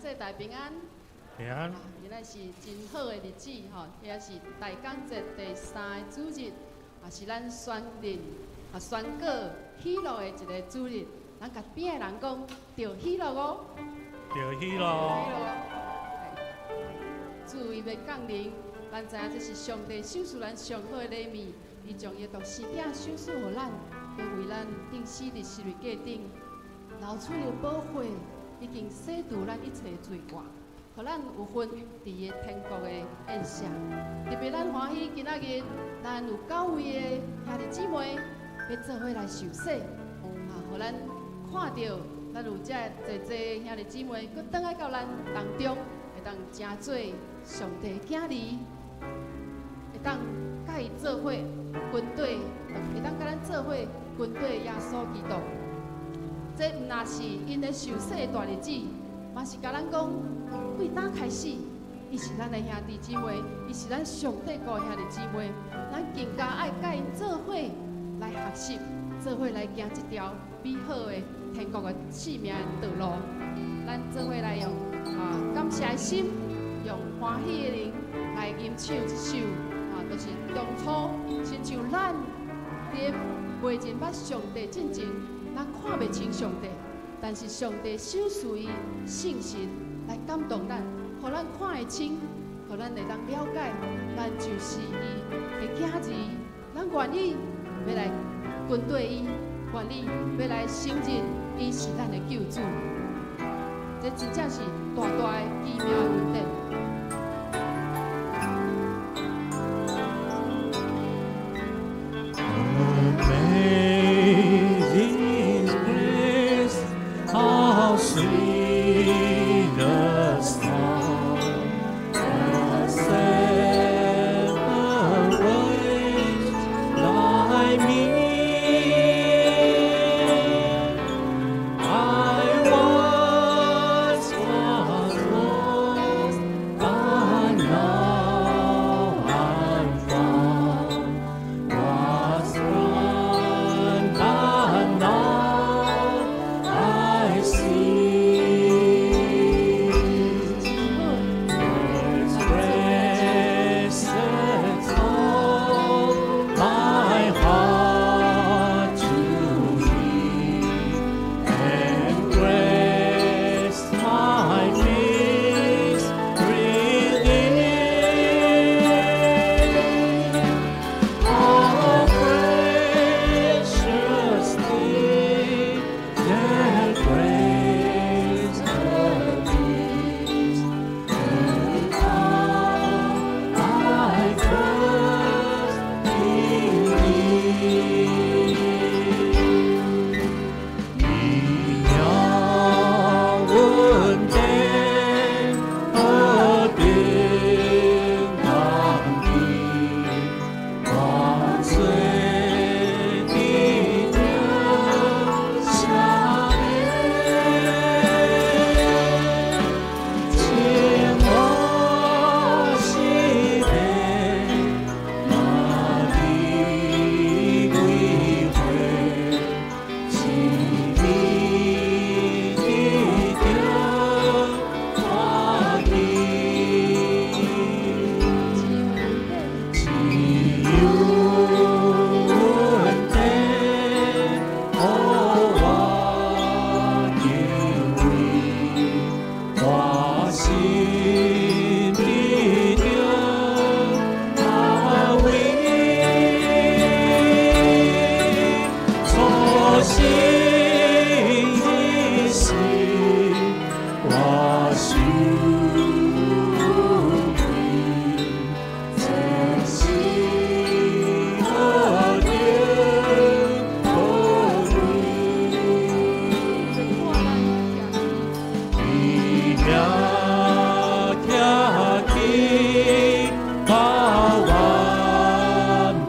祭大平安。平安。今仔是真好的日子吼，遐是大工節第三个主日，也是咱宣認啊宣告喜樂的一個主日。咱共邊的人講，著喜樂哦。著喜樂。主伊欲降臨，咱知影這是上帝賞賜咱上好的禮物，伊將伊的獨生囝賞賜予咱，閣為咱釘死佇十字架頂，流出的寶血，已經洗除咱一切罪過，予咱有份佇伊天國的宴席。特別咱歡喜今仔日，咱有九位的兄弟姊妹欲做伙來受洗，啊，予咱看著咱有遮濟濟兄弟姊妹，閣轉來到咱當中，會當成做上帝囝兒，會當佮伊做伙跟綴，會當佮咱做伙跟綴耶穌基督。這毋若是𪜶咧受洗的大日子，嘛是共咱講，對今開始，伊是咱的兄弟姊妹，伊是咱上帝國的兄弟姊妹，咱更加愛佮𪜶做伙來學習，做伙來行這條美好的天國的生命的道路。咱做伙來用啊感謝的心，用歡喜的靈來吟唱這首啊，就是當初親像咱佇未認捌上帝進前，咱看袂清上帝，但是上帝賞賜伊聖神來感動咱，予咱看會清，予咱會當了解，咱就是伊的囝兒，咱願意欲來跟綴伊，願意欲來承認伊是咱的救主。這真正是大大的奇妙的恩典。 Amazing grace, how sweet the sound that saved a wretch like me. I once was lost, but now I'm found. Was blind, but now I see. There's grace sets all my heart to thee, and grace my peace relieve. How precious thing that grace appears, when I first believed. 奇妙恩典何等當地，萬罪的得赦免，清我心靈，那的歸回，是你的得歡喜。只有恩典，予我敬畏，我心得著安慰，初信的時，我受虧，這是何等可貴。伊徛徛起到萬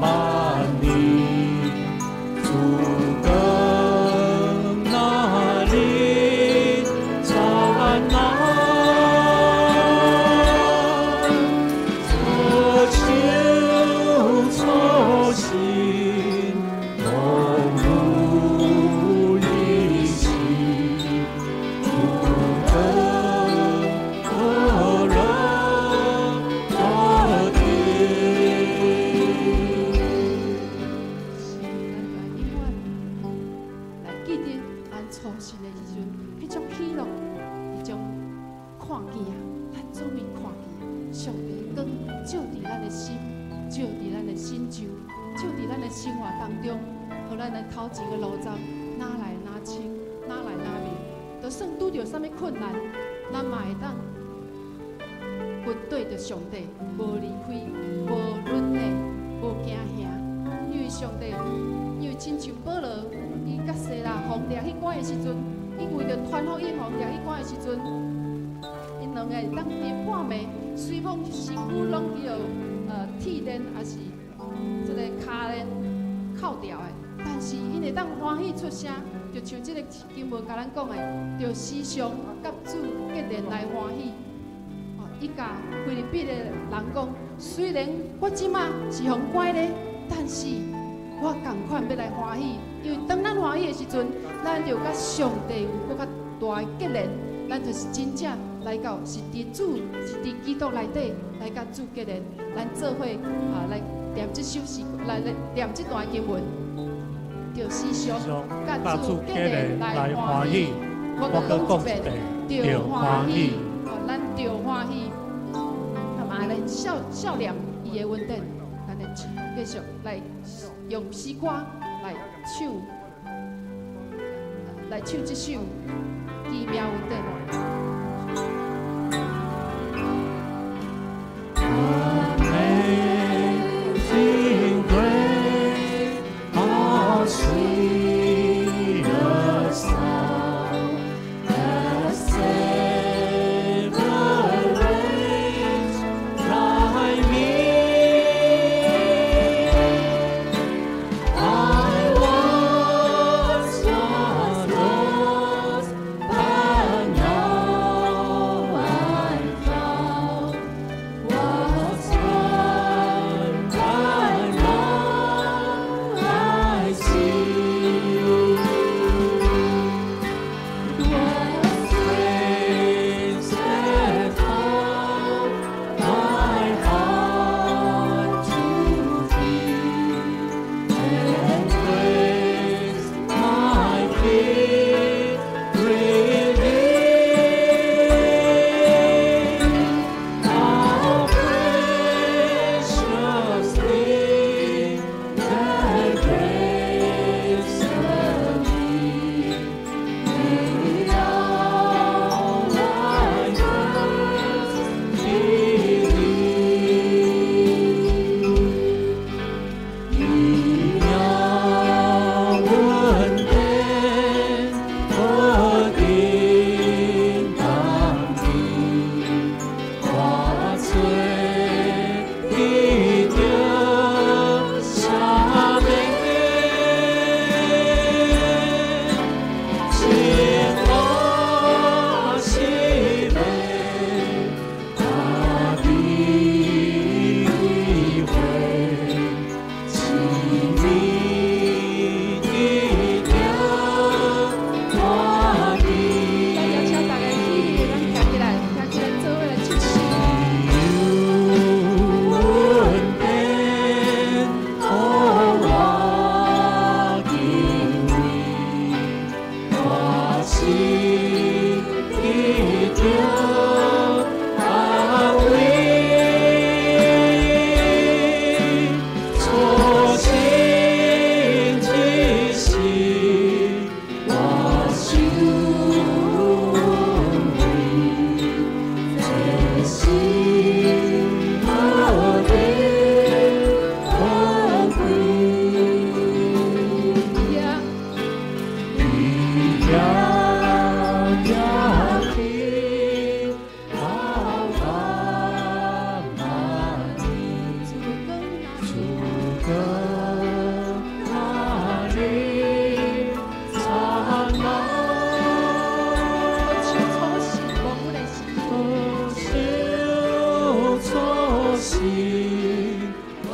萬年，主更那裡燦爛，這求初心永無離棄，主更初信的時陣，彼種喜樂，彼種看見啊，咱終於看見上帝光照佇咱的心，照佇咱的心周，照佇咱的生活當中，予咱的頭前的路站哪來哪清，哪來哪明。就算拄著啥物困難，咱嘛會當跟對著上帝，無離開，無軟弱，無驚嚇。因為上帝，因為親像保羅，伊佮西拉予掠去關的時陣，伊為著傳福音予掠去關的時陣，𪜶兩个會當佇半暝，雖罔身軀攏叫鐵鏈，抑是這個跤鏈銬牢的，但是𪜶會當歡喜出聲，就像這个經文共咱講的，就時常佮主結連來歡喜。哦，伊共腓立比的人講，雖然我這馬是予關咧，但是我仝款欲來歡喜，因為當咱歡喜的時陣，咱就佮上帝有閣較大的結連，咱就是真正來到是佇主，是佇基督內底來佮主結連，咱做伙啊來念這首詩，來念這段經文，就時常佮主結連來歡喜。我閣講一遍，著歡喜，哦，咱著歡喜，啊嘛來笑笑念伊的恩典，咱來繼續來用詩歌來唱，來唱這首奇妙恩典。 Amazing grace, how sweet the sound that saved a wretch like me. I once was lost, but now I'm found. Was blind, but now I see. Was grace that taught my heart to fear, and grace my fear relieved. How precious did that grace appear, the hour I first believed. 奇妙恩典，何等動聽，我罪得著赦免，清我洗袂大的悔，賜你得著我的。咱邀請大家起立，咱徛起來，徛起來做伙來唱詩。恩典，予我敬畏，我心得著安慰。初信之時，我受慰，這是何等可貴。呀，徛徛起到萬萬里，主的光主光哪裡燦爛？像初信無阮的時，初信無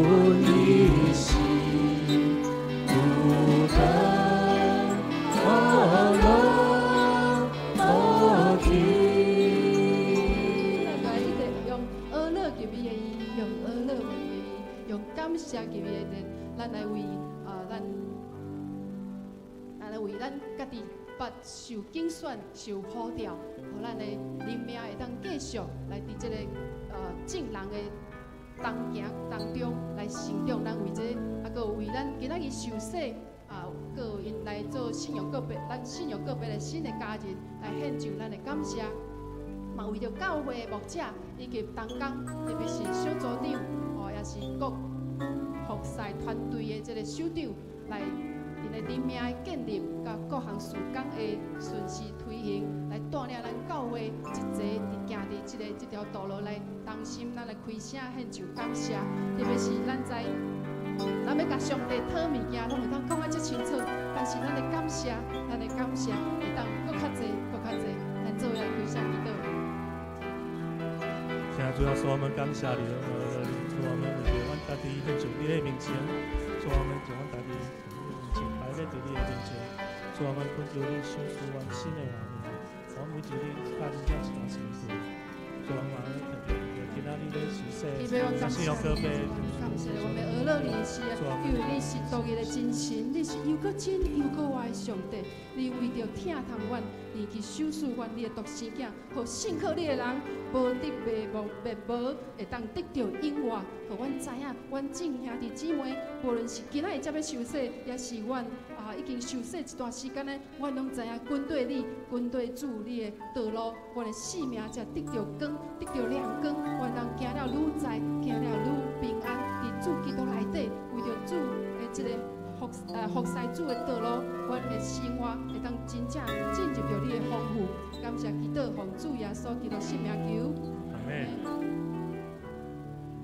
阮的心，不得樂無停。咱來一直用呵樂入伊的意，用呵樂入伊的意，用感謝入伊的殿，咱來為啊咱來為咱家己捌受揀選、受呼召，予咱的靈命會當繼續來佇這个眾人的同行當中來成長。咱為這个，啊，閣有為咱今仔日受洗，啊，閣有𪜶來做信仰告白，咱信仰告白的新的家人來獻上咱的感謝。嘛為著教會的牧者以及同工，特別是小組長，哦，也是各服侍團隊的這个首長，來𪜶的靈命的建立，佮各項事工的順時推行，來帶領咱教會一齊佇行佇這條道路來同心，咱來開聲獻上感謝。特別是咱知，咱欲共上帝討物件，攏會當講啊遮清楚，但是咱的感謝，咱的感謝會當閣較濟，閣較濟，咱做伙來開聲祈禱。現在主耶穌，我們感謝你，主我們為著阮家己獻上你的面前，主我們將阮家己面前擺咧佇你的面前，主我們懇求你賞賜阮新的活命，我們為著你家己這一段辛苦，主我們特別為著今仔日咧受洗，信仰告白，感謝我們俄勒里是，因為你是獨一的真神，你是又閣真又閣活的上帝，你為著疼痛阮，你去賞賜阮你的獨生囝，予信靠你的人無得滅亡滅無，會當得著永活。予阮知影，阮眾兄弟姊妹，無論是今仔日才欲受洗，抑是阮已經受洗一段時間呢，阮攏知影跟綴你，跟綴主你的道路，阮的生命才得著光，得著亮光，阮通行了愈在，行了愈平安。佇主基督內底，為著主的這個服侍主的道路，阮的生活會當真正進入著你的豐富。感謝祈禱，奉主耶穌基督聖名求。阿們。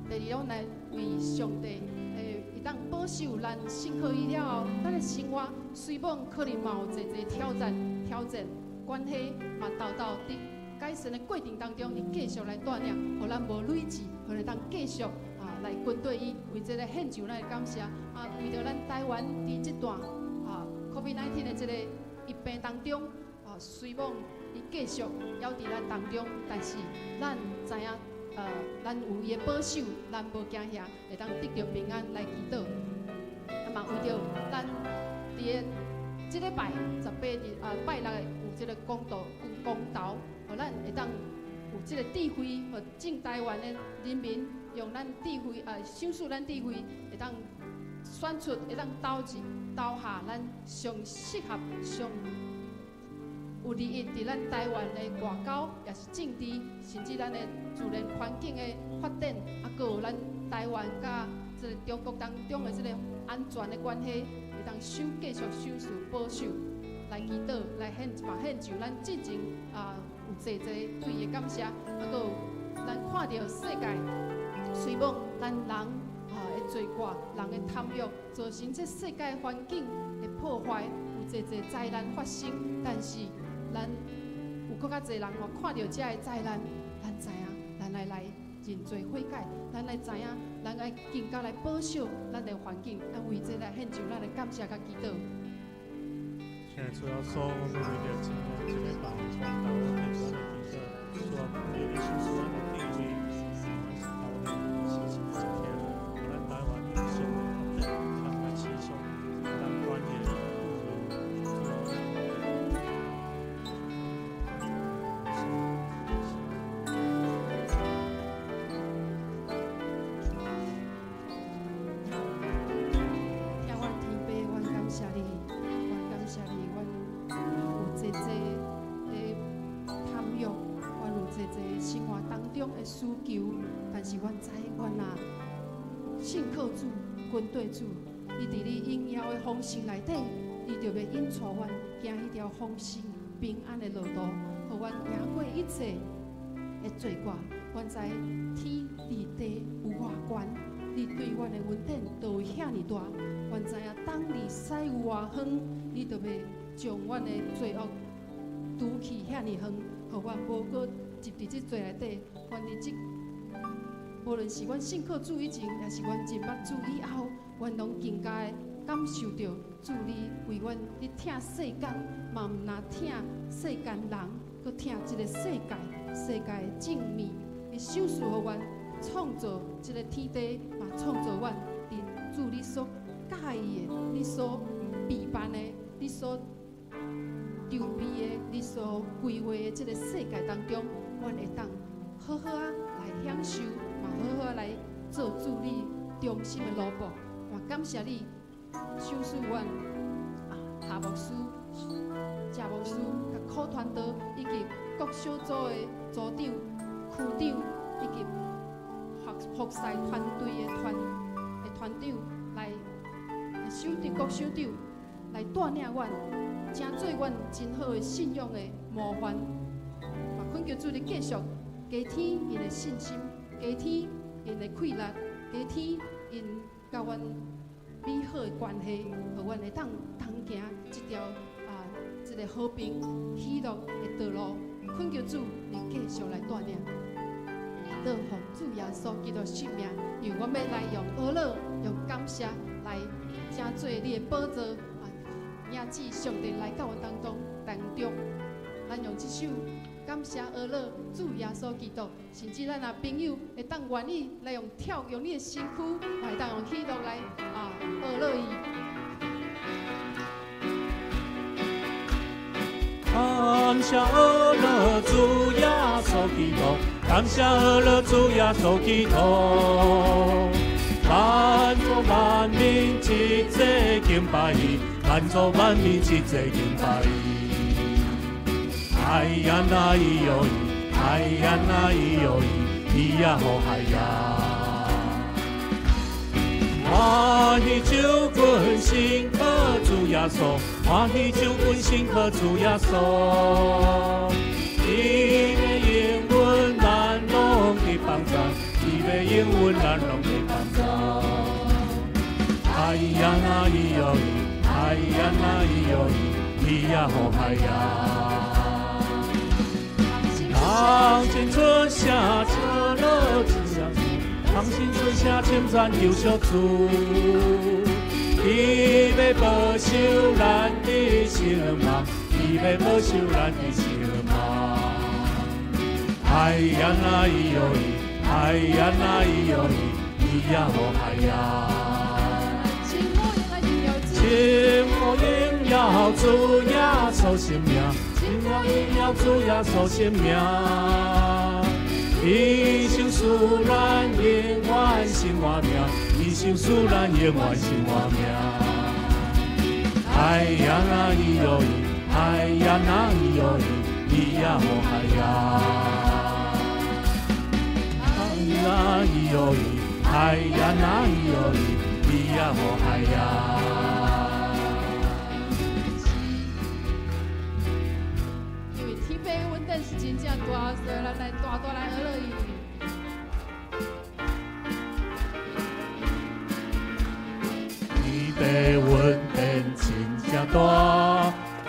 第二，阮來為上帝，會當保守咱信靠伊了後，咱的生活雖罔可能嘛有濟濟挑戰、挑戰關係嘛，沓沓佇改善的過程當中，伊繼續來帶領，予咱無累志，予咱當繼續來跟綴伊，為這个獻上咱的感謝。啊，為著咱台灣佇這段COVID-19 的這个疫病當中，啊，雖罔伊繼續猶佇咱當中，但是咱知影，咱有伊的保守，咱無驚嚇，會當得著平安來祈禱。啊嘛，為著咱佇个這禮拜18日啊，拜六有這个公道公投，予咱會當有這个智慧，予全台灣的人民用咱智慧啊，賞賜咱智慧，會當選出，會當投一投下咱上適合、上有利益佇咱台灣的外交，也是政治，甚至咱的自然環境的發展，啊，閣有咱台灣佮這个中國當中的這個安全的關係，會當守繼續守持保守來祈禱，來獻嘛獻上咱進前有濟濟對伊的感謝，啊，閣有咱看著世界雖罔咱人的罪過，人的貪欲，造成這世界環境的破壞，有濟濟災難發生，但是咱有閣較濟人吼看著這个災難，咱知影，咱愛來認罪悔改，咱愛知影，咱愛更加來保守咱的環境，咱為這來獻上咱的感謝佮祈禱。現在主耶穌，我們為著這禮拜公投，獻上咱的祈禱，主啊，求你賞賜咱的智慧，讓咱投的事情一天，予咱台灣上的發展，咱來持續，咱歡迎顧慮，主啊。聽阮天父，阮感謝你，阮感謝你，阮有濟濟的貪欲，阮有濟濟生活當中的需求，但是阮知，阮若信靠主，跟綴主，你佇你榮耀的豐盛內底，你就欲引帶阮行彼條豐盛平安的路途，予阮贏過一切的罪過。阮知天佇地有偌懸，你對阮的恩典都有遐爾大。阮知影東離西有偌遠，你就欲將阮的罪惡除去遐爾遠，予阮無閣入佇這罪內底。阮佇這，無論是阮信靠主以前，抑是阮認捌主以後，阮攏更加的感受著主你為阮你疼世間，嘛毋若疼世間人，閣疼這个世界，世界的正面，伊賞賜予阮創造這个天地，嘛創造阮佇主你所佮意的，你所備辦的，你所筹备的、你所规划的這个世界当中，阮會當好好仔來享受，嘛好好仔來做主你忠心的奴僕。嘛感謝你賞賜阮夏牧師、謝牧師、佮苦傳道以及各小組的組長、區長以及服侍團隊的團長來首長、各首長來帶領阮，成做阮真好的信仰的模範。嘛，懇求主你繼續加添𪜶的信心，加添𪜶的氣力，加添𪜶佮阮美好的關係，予阮會當同行這條這个和平喜樂的道路。懇求主你繼續來帶領。都奉主耶穌基督聖名，讓我們來用呵咾、用感謝來成做你的寶座啊！迎接上帝來到阮當中，咱用這首感謝呵咾主耶穌基督，甚至咱若朋友會當願意來用跳，用你的身軀，會當用喜樂來呵咾伊。感謝呵咾主耶穌基督，感謝呵咾主耶穌基督，萬族萬民齊齊敬拜伊，萬族萬民齊齊敬拜伊。哎呀那咿哟咿，哎呀那咿哟咿，咿呀吼嗨呀。歡喜手棍心靠主耶穌，歡喜手棍心靠主耶穌。伊欲應允咱攏的幫助，伊欲應允咱攏的幫助。哎呀那咿哟咿，哎呀那咿哟咿，咿呀吼嗨呀。同心出声唱乐主耶穌，同心出聲稱讚救贖主，伊欲保守咱的生命，伊欲保守咱的生命。哎呀那咿哟咿，哎呀那咿哟咿，咿呀吼嗨呀。称呼榮耀主耶穌聖名，稱呼榮耀主耶穌聖名。伊賞賜咱永遠生活命，伊賞賜咱永遠生活命。哎呀那咿哟咿，哎呀那咿哟咿，咿呀吼嗨呀。哎呀咿哟咿，哎呀那咿哟咿，咿呀吼嗨呀。因為天父恩典是真正大，所以咱來大大來呵咾伊。天父恩典真正大，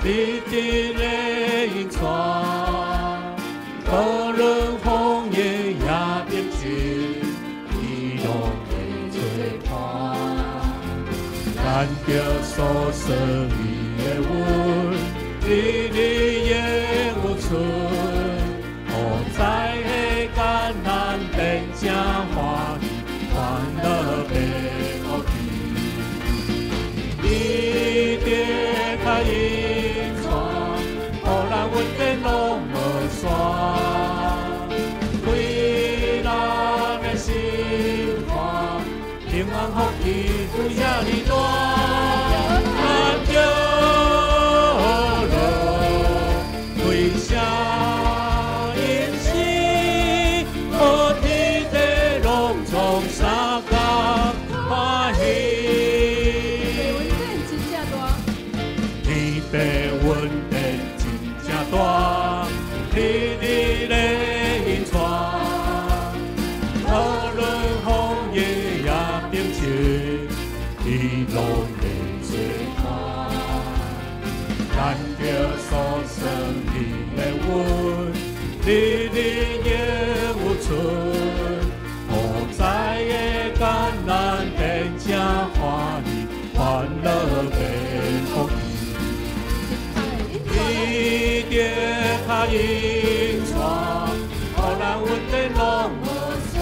日日的引帶，無論風雨也平靜，伊攏會做伴。咱著所算伊的恩，日日永有存，予知的艱難變成歡喜，歡樂變福氣。伊的較引帶，予咱恩典攏無散，開咱的心肝，平安福氣有遐爾大，咱著樂開聲吟詩，予天地攏總相共歡喜。恩典真正大，天父恩典真正大，日日的引帶，無論風雨也平靜，伊攏會做伴。咱著所算伊的恩，日日永有存，予知的艱難變成歡喜，歡樂變福氣。伊的跤引帶，予咱恩典攏無散，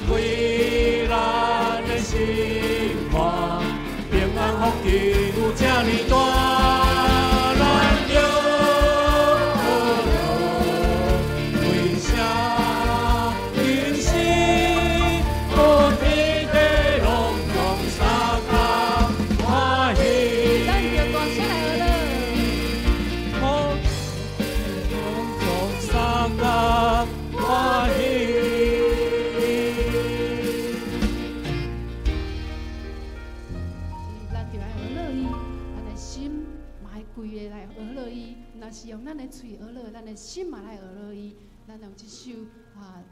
開咱的心肝，平安福氣有這爾大。就愛呵咾伊，咱的心嘛愛規个來呵咾伊，若是用咱的喙呵咾，咱的心嘛來呵咾伊。咱用這首啊，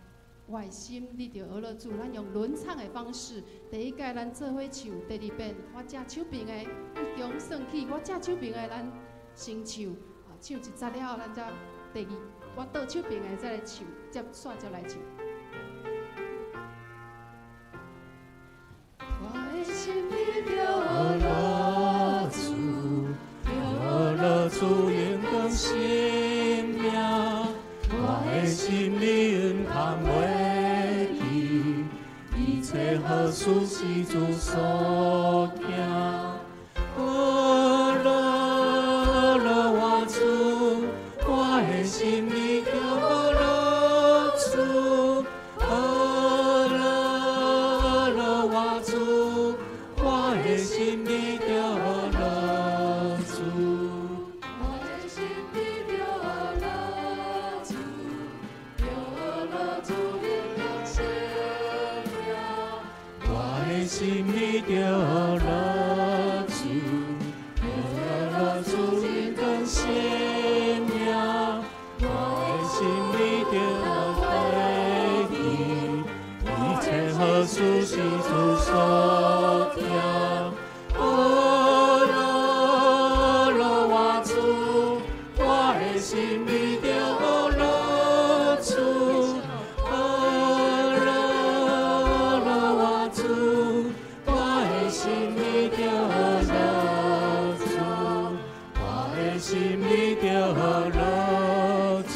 我的心你著呵咾主，咱用輪唱的方式。第一擺咱做伙唱，第二遍我正手邊的中算起，我正手邊的咱先唱，啊，唱一節了後，咱才第二我倒手邊的再來唱，接煞接來唱。我的心你著呵咾主，呵咾主荣光生命，我的心你毋通袂记，一切好事是主所行。呵咾呵咾我主，我的心你著呵咾主，呵咾呵咾我主，我的心你著呵咾主。我的心你著呵咾主，著呵咾主荣光生命。我的心你著呵咾主，呵咾主荣光生命。我的心你著袂记，一切好事是主所疼。呵咾呵咾我主，我的心你著呵咾主，呵咾呵咾我主，我的心你著呵咾主，我的心你著呵咾主，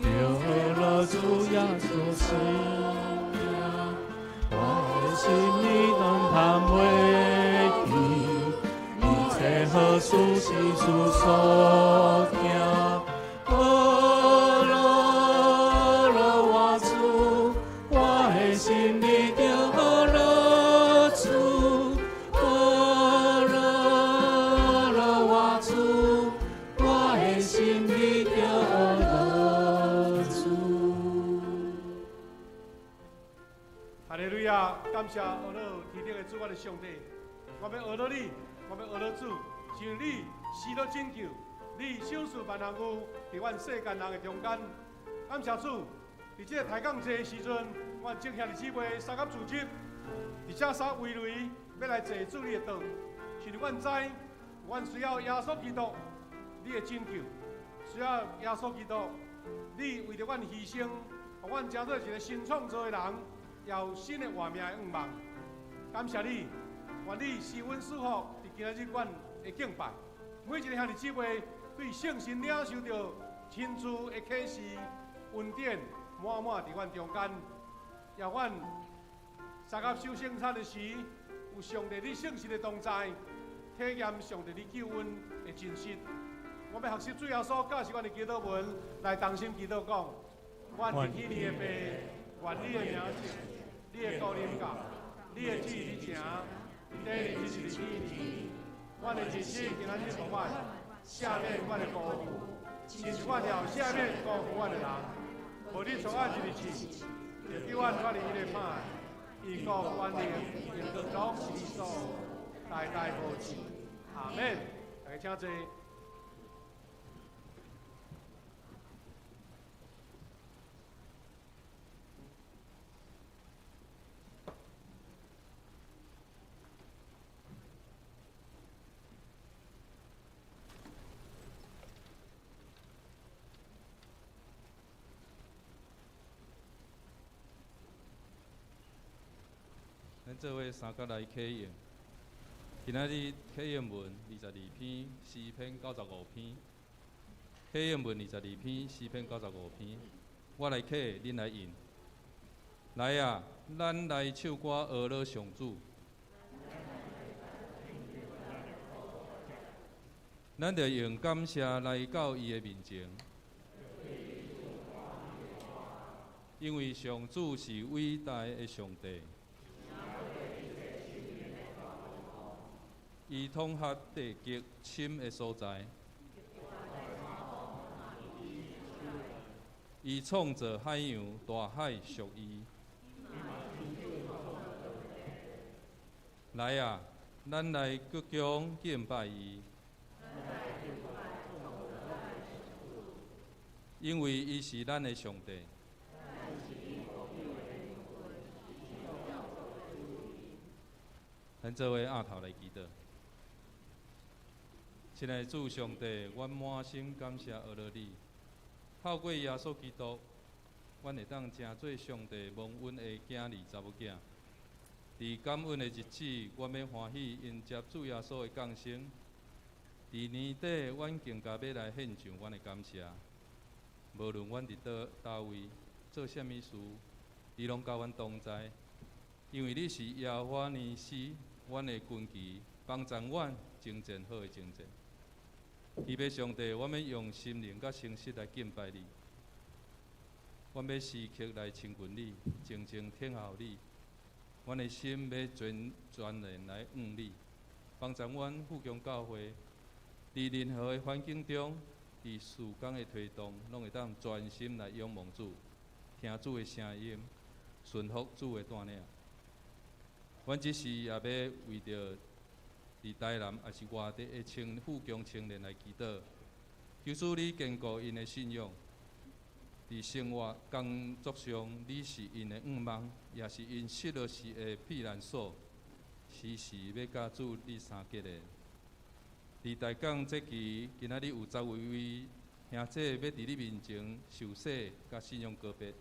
著呵咾主耶穌生命。我的心你毋通袂记，一切好事是主所疼。呵咾呵咾我主，我的心你著呵咾主，呵咾呵咾我主，我的心你著呵咾主。哈利路亞！感謝呵咾天頂的主，我的上帝，我欲呵咾你，我欲呵咾主，是因為你死了拯救，你賞賜萬項有佇阮世間人的中間。感謝主，佇這個抬槓節的時陣，阮眾兄弟姊妹相佮組織，佇這三圍內欲來坐主你的道，是因為阮知，阮需要耶穌基督你的拯救，需要耶穌基督你為著阮犧牲，予阮成做一個新創造的人，也有新的活命的願望。感謝你，願你賜阮賜福，佇今仔日阮的敬拜。每一个兄弟姊妹對聖神領受著親自的啟示、恩典，滿滿佇阮中間。也阮相佮守聖餐的時，有上帝你聖神的同在，體驗上帝你救恩的真實。我欲學習主耶穌教示阮的祈禱文，來同心祈禱講：阮佇天的父，願你的名聖，你的國臨到，你的旨意成，佇地就是佇天裡。阮的日子今仔日予阮，赦免阮的辜負，親像阮也有赦免辜負阮的人。無你帶阮入去試，就救阮脫離彼个歹。因國權能榮耀攏是你所有，代代無盡。阿們。大家請坐。咱做伙三角來啟用。今仔日啟用文22篇，詩篇95篇。啟用文22篇，詩篇95篇。我來啟，恁來應。來啊，咱來唱歌呵咾上主。咱著用感謝來到伊的面前，因為上主是偉大的上帝。伊統合地極深的所在，伊創造海洋，大海屬伊。來啊，咱來鞠躬敬拜伊，因為伊是咱的上帝。咱做伙徛頭來祈禱。親愛的主上帝，阮滿心感謝阿羅你，透過耶穌基督，阮會當成做上帝蒙恩的囝兒查某囝。佇感恩的日子，阮欲歡喜迎接主耶穌的降生。佇年底，阮更加欲來獻上阮的感謝。無論阮佇佗位做啥物事，你攏佮阮同在，因為你是耶和華尼西，阮的軍旗，幫助阮征戰好的征戰。天父上帝，阮欲用心靈佮誠實來敬拜你，阮欲時刻來親近你，靜靜聽候你。阮的心欲全全然來向你，幫助阮富強教會，佇任何的環境中，佇事工的推動，攏會當專心來仰望主，聽主的聲音，順服主的帶領。阮這時也欲為著佇台南抑是外地的富強青年來祈禱，求主你堅固𪜶的信仰。佇生活工作上，你是𪜶的向望，也是𪜶失落時的避難所，時時欲佮主你相結連。佇大港這期，今仔日有十位位兄姊欲佇你面前受洗，佮信仰告別。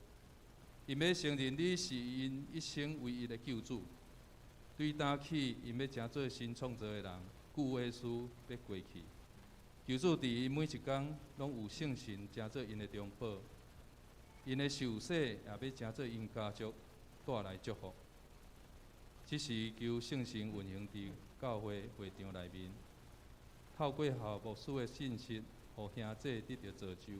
𪜶欲承認你是𪜶一生唯一的救主。對今起，𪜶欲成做新創造的人，舊的事欲過去。求主佇𪜶每一工，攏有聖神成做𪜶的中保。𪜶的受洗也欲成做𪜶家族帶來祝福。這時求聖神運行佇教會會場內面，透過校牧師的信息，予兄姊得著造就，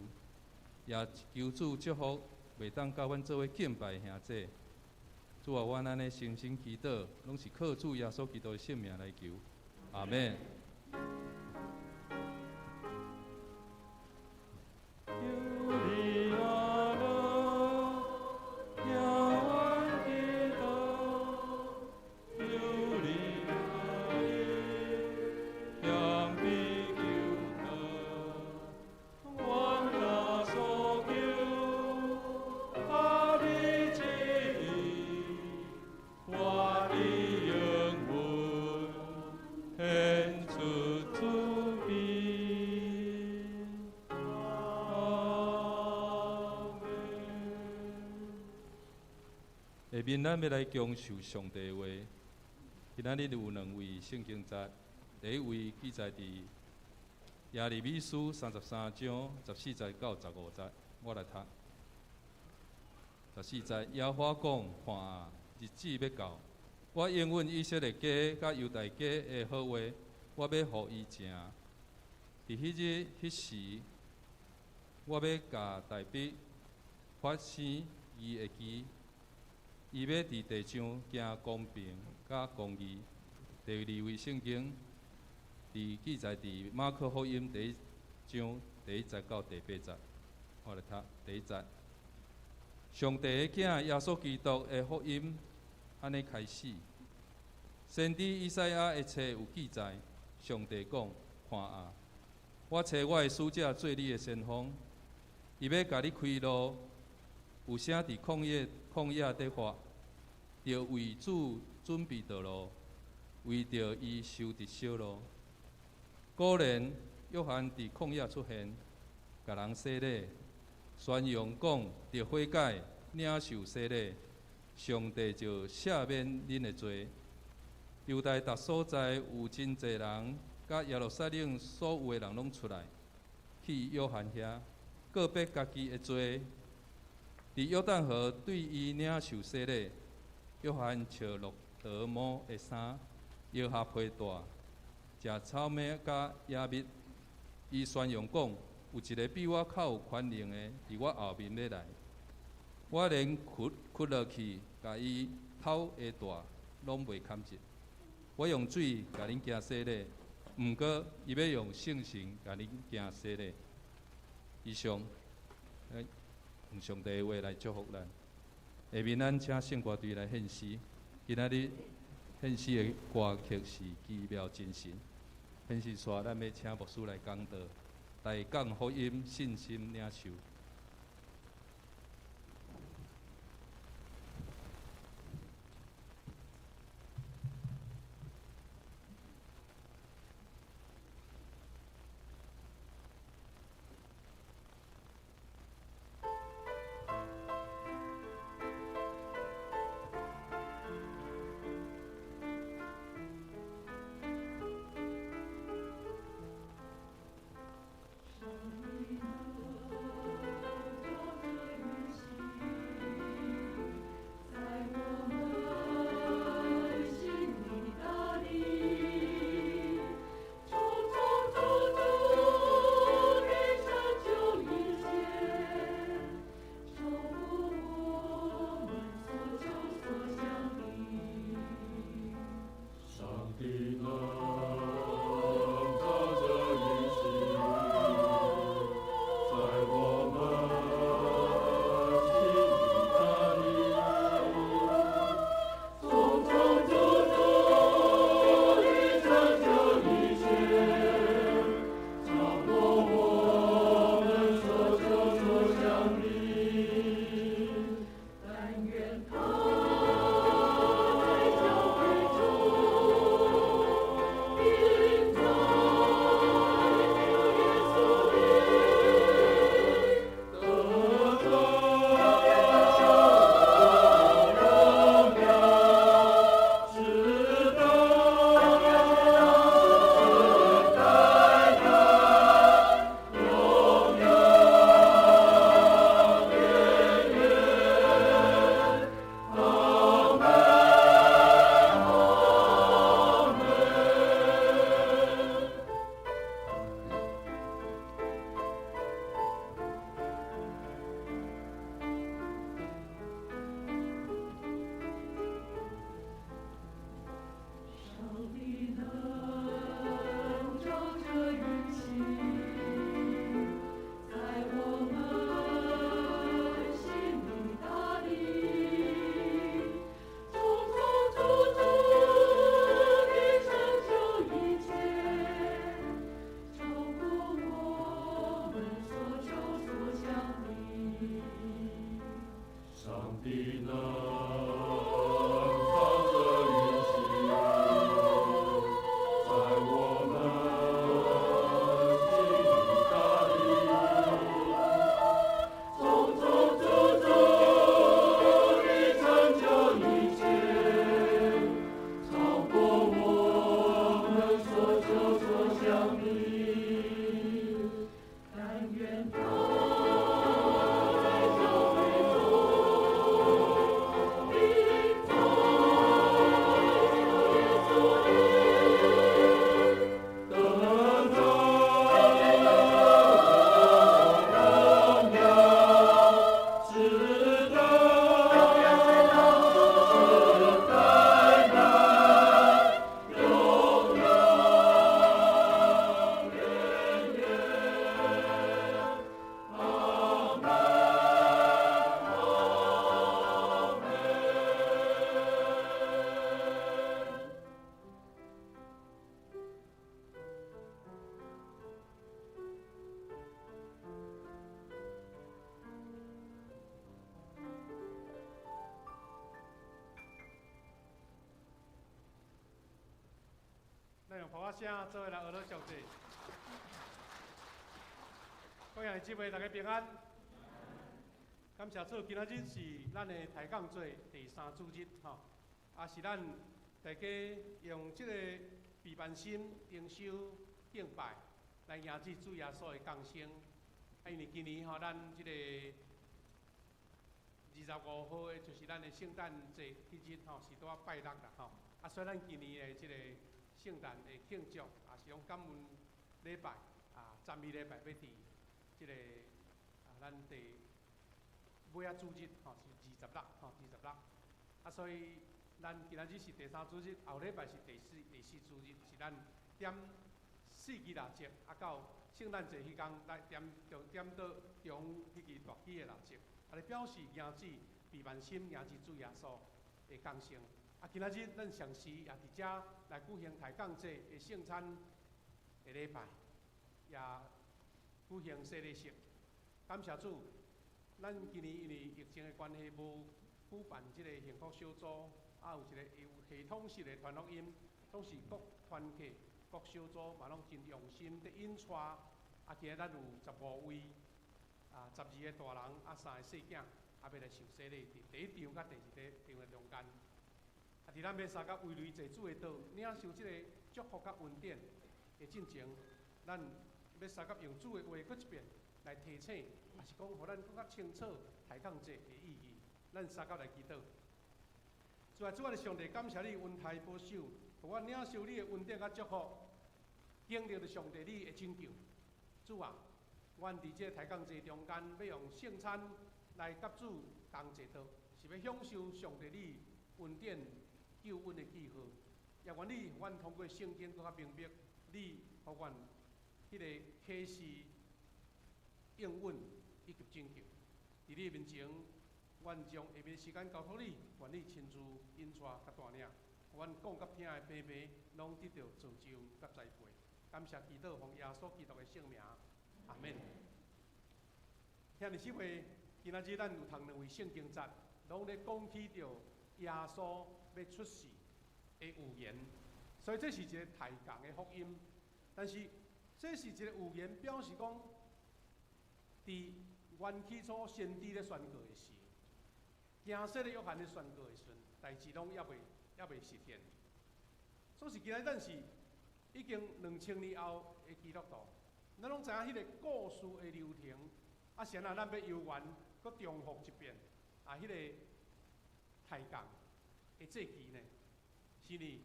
也求主祝福袂當佮阮做伙敬拜的兄姊。主啊，阮按呢誠心祈禱，攏是靠主耶穌基督的聖名來求。阿們。下面咱欲來享受上帝的話。今仔日有兩位聖經節，第一位記載佇耶利米書33章14節到15節，我來讀。14節，耶和華講：看啊，日子欲到，我應允以色列家佮猶大家的好話，我欲予伊成。佇彼日彼時，我欲共大衛發生義的枝。伊欲佇地上行公平佮公義。第二位聖經，佇記載佇馬可福音第1章第1節到第8節，我來讀第一節。上帝的囝耶穌基督的福音，按呢開始。先知以賽亞的冊有記載，上帝講：看啊，我差我的使者做你的先鋒，伊欲共你開路。有聲佇曠野佇喊，著為主準備道路，為著伊修直小路。果然，約翰佇曠野出現，共人洗禮，宣揚講著悔改，領受洗禮，上帝就赦免恁的罪。猶大逐所在有真濟人，佮耶路撒冷所有的人攏出來，去約翰遐告別家己的罪。佇約旦河對伊領受洗禮，約翰穿駱駝毛的衫，腰下皮帶，食草莓佮野蜜。伊宣揚講：有一个比我較有權能的，佇我後面欲來，我連屈屈落去，共伊頭鞋帶攏袂堪得。我用水共恁行洗禮，毋過伊欲用聖神共恁行洗禮。以上，用上帝的話來祝福咱。下面咱請聖歌隊來獻詩。今仔日献诗的歌曲是《奇妙真神》。献诗煞，咱欲请牧师来讲道，来讲福音，信心领受。声，做伙来学乐上帝。各位姊妹，大家平安。感谢主，今仔日是咱的抬杠节第三主日，吼，也是咱大家用这个避难心灵修敬拜来迎接主耶稣的降生。啊，因为今年吼，咱这个25号的就是咱的圣诞节彼日吼，是拄仔拜六啦吼。啊，所以咱今年的这个圣诞的庆祝，也是讲感恩礼拜啊，赞美礼拜欲伫这个啊，咱第尾仔主日吼是26吼，26。啊，所以咱今仔日是第三主日，后礼拜是第四主日，是咱点四支蜡烛，啊到圣诞节彼工来点就点到中彼支大支的蜡烛，啊，来表示迎接避难心，迎接主耶稣的降生。啊，今仔日咱上時也佇遮來舉行抬槓節的聖餐的禮拜，也舉行洗禮式。感謝主，咱今年因為疫情的關係，無舉辦這個幸福小組，啊，有一個有系統式的傳福音，總是各團契、各小組嘛攏真用心佇引帶。啊，今日咱有15位，啊，12個大人，啊，三個細囝，啊，欲來受洗禮，佇第一場佮第二場的中間。啊，佇咱欲相佮圍籬坐主的桌，領受這個祝福佮恩典的進前，咱欲相佮用主的話閣一遍來提醒，抑是講，予咱閣較清楚抬槓節的意義。咱相佮來祈禱。主啊，主，我的上帝，感謝你恩待保守，予我領受你的恩典佮祝福，經歷著上帝你的拯救。主啊，阮佇這個抬槓節中間，欲用聖餐來佮主同坐桌，是欲享受上帝你恩典救恩的記號。也願你，阮通過聖經閣較明白，你予阮彼个啟示、應允以及拯救。佇你面前，阮將下面時間交託你，願你親自引帶佮帶領，阮講佮聽的平平，攏得著造就佮栽培。感謝祈禱，奉耶穌基督的聖名，阿門。兄弟姊妹，今仔日咱有讀兩位聖經節，攏咧講起著耶穌欲出世的預言，所以這是一個抬槓的福音。但是這是一個預言，表示講，佇原起初先知咧宣告的時，驚洗禮約翰咧宣告的時陣，代誌攏猶未實現。所以今仔咱是已經2000年後的基督徒，咱攏知影彼個故事的流程。啊，現在咱欲遊園，閣重複一遍啊，彼個抬槓的祭期呢？是呢，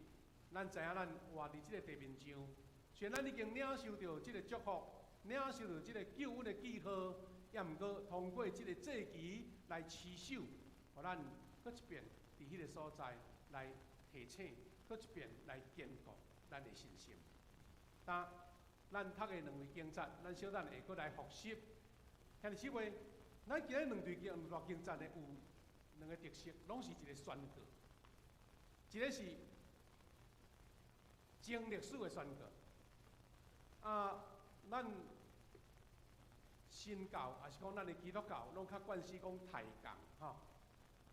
咱知影咱活佇這個地面上，雖然咱已經領受著這個祝福，領受著這個救恩的記號，也毋過通過這個祭期來持守，予咱閣一遍佇彼個所在來提醒，閣一遍來堅固咱的信心。當咱讀的兩位經節，咱小等會閣來複習。兄弟姊妹，咱今日兩對經兩段經節呢，有兩個特色，攏是一個宣告，一個是前歷史的宣告。啊，咱新教抑是講咱的基督教，攏較慣勢講抬槓吼。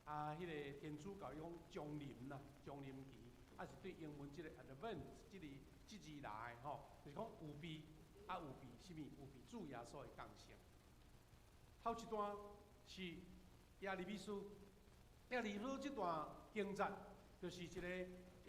啊，彼個天主教伊講將臨啦，將臨期，啊是對英文這個 Advent 這个這字來的吼，就是講預備啊，預備啥物？預備主耶穌的降生。頭一段是耶利米書，耶利米書這段經節，就是一個耶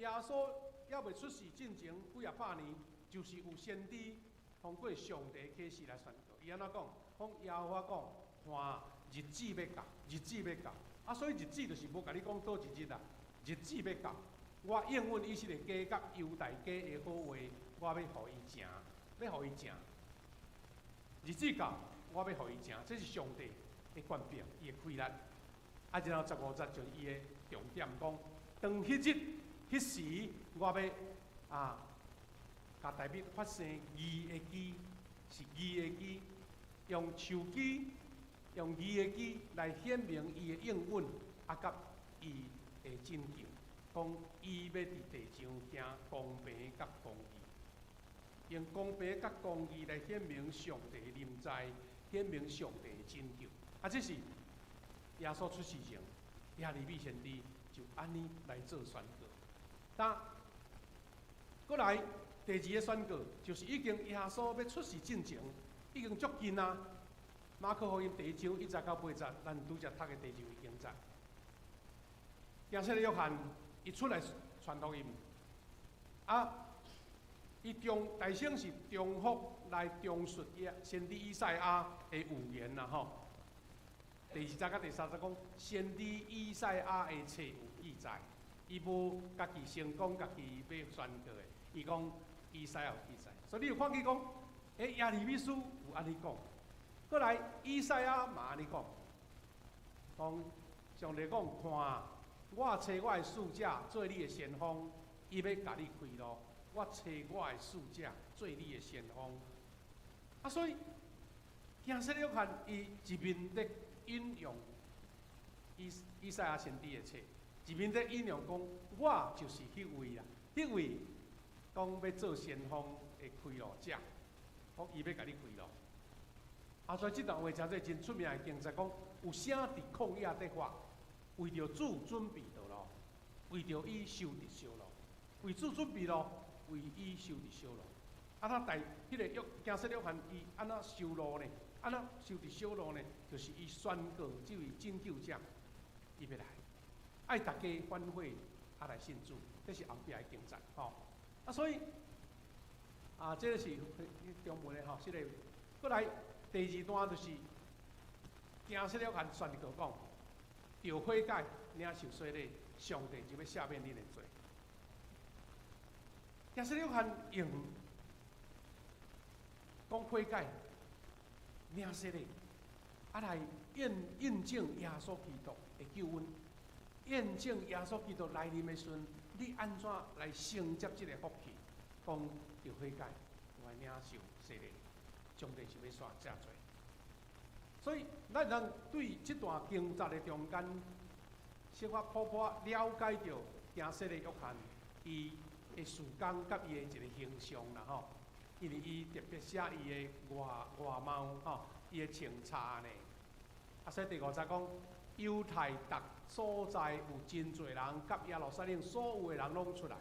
穌猶未出世進前幾仔百年，就是有先知通過上帝啟示來宣告。伊按怎講？講耶和華講，看日子欲到，日子欲到。啊，所以日子就是無共你講佗一日啦，日子欲到，我應允以色列家佮猶大家的好話，我欲予伊成，欲予伊成。日子到，我欲予伊成，這是上帝的權柄，伊的氣力。啊，然後15節就是伊的重點，講當彼日、彼時，我欲啊，共大衛發生義的枝，是義的枝，用樹枝，用義的枝來顯明伊的應允，啊，佮伊的拯救，講伊欲佇地上行公平佮公義，用公平佮公義來顯明上帝的臨在，顯明上帝的拯救。啊，這是耶穌出世前，耶利米先知就按呢來做宣告。但閣來第二个宣告，就是已經耶穌欲出世進前，已經足近啊。馬可福音第一章1節到8節，咱拄才讀的第二位經節。驚洗禮約翰伊出來傳福音，啊，伊中大先是重複來重述伊先知以賽亞的預言啦吼。第二節佮第三節講，先知以賽亞的冊有記載，伊無家己先講家己欲宣告的，伊講以賽亞有記載，所以你有看見講，耶利米書有按呢講，閣來以賽亞嘛按呢講，講上帝講看，我差我的使者做你的先鋒，伊欲共你開路。我差我的使者做你的先鋒。啊，所以驚洗禮約翰伊一面咧引用以賽亞先知的冊，一面咧引用講，我就是彼位啦，彼位講欲做先鋒的開路者，講伊欲共你開路。啊，所以這段話誠濟真出名的經節講，有聲佇曠野咧喊，為著主準備道路，為著伊修直小路，為主準備路，為伊修直小路。啊，他帶彼個約驚洗約翰，伊按怎修路呢？按怎修直小路呢？就是伊宣告這位拯救者，伊欲來，愛逐家反悔，啊來信主，這是後壁的經節吼。啊，所以啊，這個是中文的吼，這個閣來第二段就是驚洗約翰宣告講，著悔改，領受洗禮，上帝就欲赦免恁的罪。驚洗約翰用講悔改、領洗禮，啊來驗印證耶穌基督的救恩，驗證耶穌基督來臨的時陣，你按怎來承接這個福氣？講著悔改，來領受洗禮，上帝就欲赦罪。所以，咱通對這段經節的中間，小可普普了解著驚洗禮約翰伊的事工佮伊的一個形象啦吼。因為伊特別寫伊的外外貌吼，伊的穿插呢。啊，所以第五節講，猶太逐所在有真濟人，佮耶路撒冷所有的人攏出來，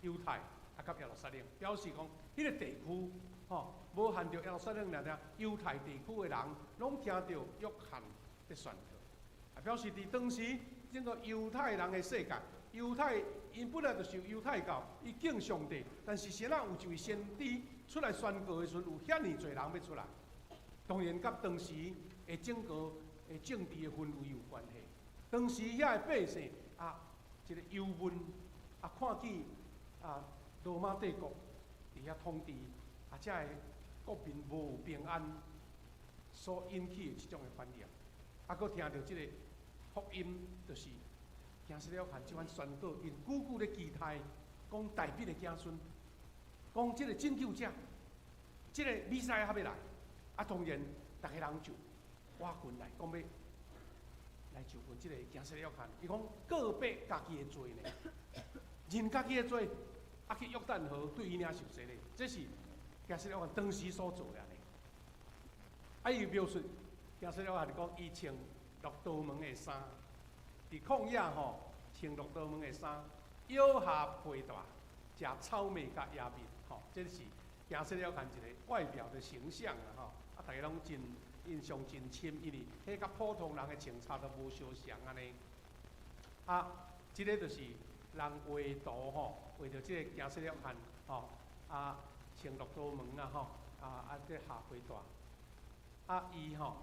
猶太啊，佮耶路撒冷，表示講，彼個地區吼，無限著耶路撒冷爾爾，猶太地區的人攏聽著約翰咧宣告，啊，表示佇當時整個猶太人的世界，猶太𪜶本來就受猶太教，伊敬上帝，但是啥人有一位先知出來宣告的時陣，有遐爾濟人欲出來，當然佮當時的整個的政治的氛圍有關係。當時遐个百姓啊，一個憂悶啊，看見啊羅馬帝國佇遐統治，啊，遮个國民無平安，所引起的這種的反應，啊，閣聽著這個福音，就是驚洗約翰這款宣告，𪜶久久咧期待，講大衛的子孫，講這個拯救者，這個彌賽亞欲來，啊，當然，逐家人就倚近來，講欲來就問這個驚洗約翰，伊講告白家己的罪呢，認家己的罪，啊去約旦河對伊領受洗禮，這是驚洗約翰當時所做的呢。啊，伊描述驚洗約翰講，伊穿駱駝毛的衫，佇曠野吼穿駱駝毛的衫，腰下皮帶，食草麥佮野蜜，吼，這是驚洗約翰一個外表的形象啦，吼，啊，逐家攏真印象真深，因為彼佮普通人的穿插都無相像按呢。啊，這個就是人畫圖吼，畫著這個驚洗約翰吼，啊，穿駱駝毛啊吼，啊啊這下皮帶，啊伊吼，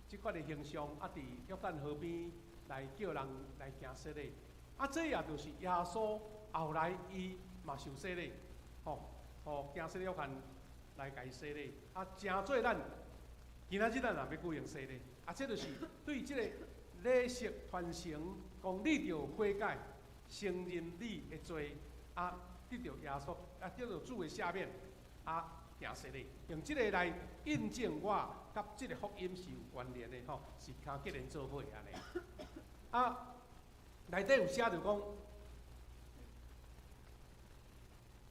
這款的形象啊，佇約旦河邊來叫人來行洗禮，啊，這也就是耶穌後來伊嘛受洗禮，吼，予驚洗禮約翰來共伊洗禮，啊，成做咱今仔日咱也欲舉行洗禮，啊，這就是對這個禮式傳承，講你著悔改，承認你的罪，啊，得著耶穌，啊，得著主的赦免，啊，行洗禮，用這個來印證我佮這個福音是有關聯的吼，是跤結連做伙按呢。啊，內底有寫著講，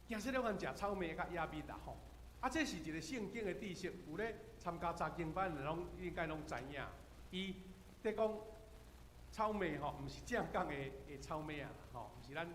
驚洗約翰食草麥佮野蜜啦吼。啊，這是一個聖經的知識，有咧參加查經班的攏應該攏知影。伊佇講草麥吼，毋是正港的的草麥啊，吼，毋是咱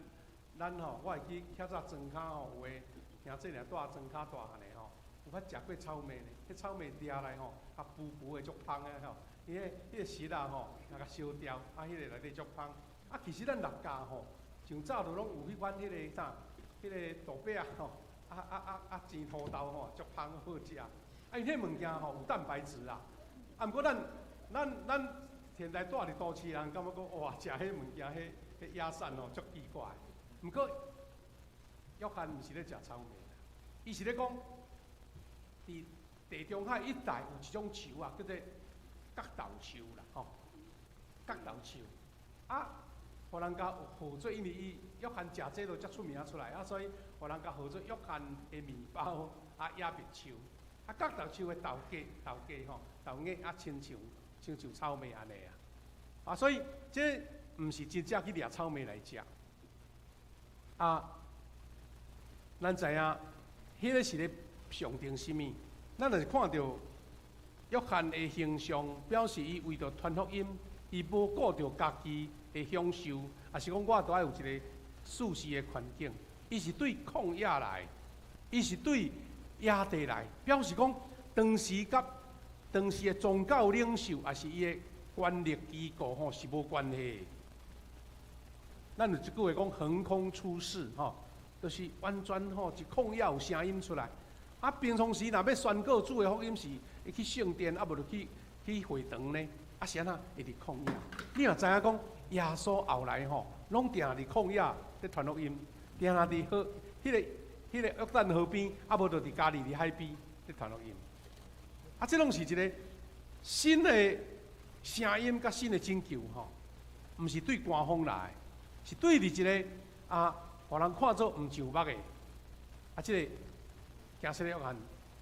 咱吼，我會記較早莊跤吼，有的兄弟爾住莊跤大漢的吼，有捌食過草麥呢？彼草麥掠來吼，啊，浮浮的足芳的吼，伊彼彼個爍仔吼，若共燒掉，啊，彼個內底足芳。啊，其實咱六甲吼，上早就攏有彼款彼個啥，彼個豆餅仔吼，啊啊啊啊煎土豆吼，足芳好食。啊，因彼物件吼有蛋白質啦。啊，毋過咱咱咱現在住佇都市人，感覺講哇，食彼物件，彼彼野產吼，足奇怪。毋過約翰毋是咧食草麥，伊是咧講，佇地中海一帶有一種樹啊，叫做角豆樹啦，吼，角豆樹。啊，予人共號做，因為伊約翰食這就遮出名出來，啊，所以予人共號做約翰的麵包啊，野蜜樹。啊，角豆樹的豆莢、豆莢吼，豆莢啊，親像親像草麥按呢啊。啊，所以這毋是真正去掠草莓來食。啊，咱知影，彼个是咧象徵啥物？咱若是看著約翰的形象，表示伊為著傳福音，伊無顧著家己的享受，抑是講我都愛有一個舒適的環境。伊是對曠野來，伊是對野地來，表示講當時佮當時的宗教領袖，抑是伊的權力機構吼是無關係的。咱有一句話講橫空出世吼，就是完全吼一曠野有聲音出來。啊，平常時若欲宣告主的福音是會去聖殿，啊無就去會堂呢？啊是按怎會佇曠野？你若知影講耶穌後來吼，攏定佇曠野咧傳福音，定定佇河彼個約旦河邊，啊無就佇加利利海邊咧傳福音。啊，這攏是一個新的聲音，佮新的拯救吼，毋是對官方來，是對佇一個啊，予人看做毋上目的啊，這個驚洗約翰，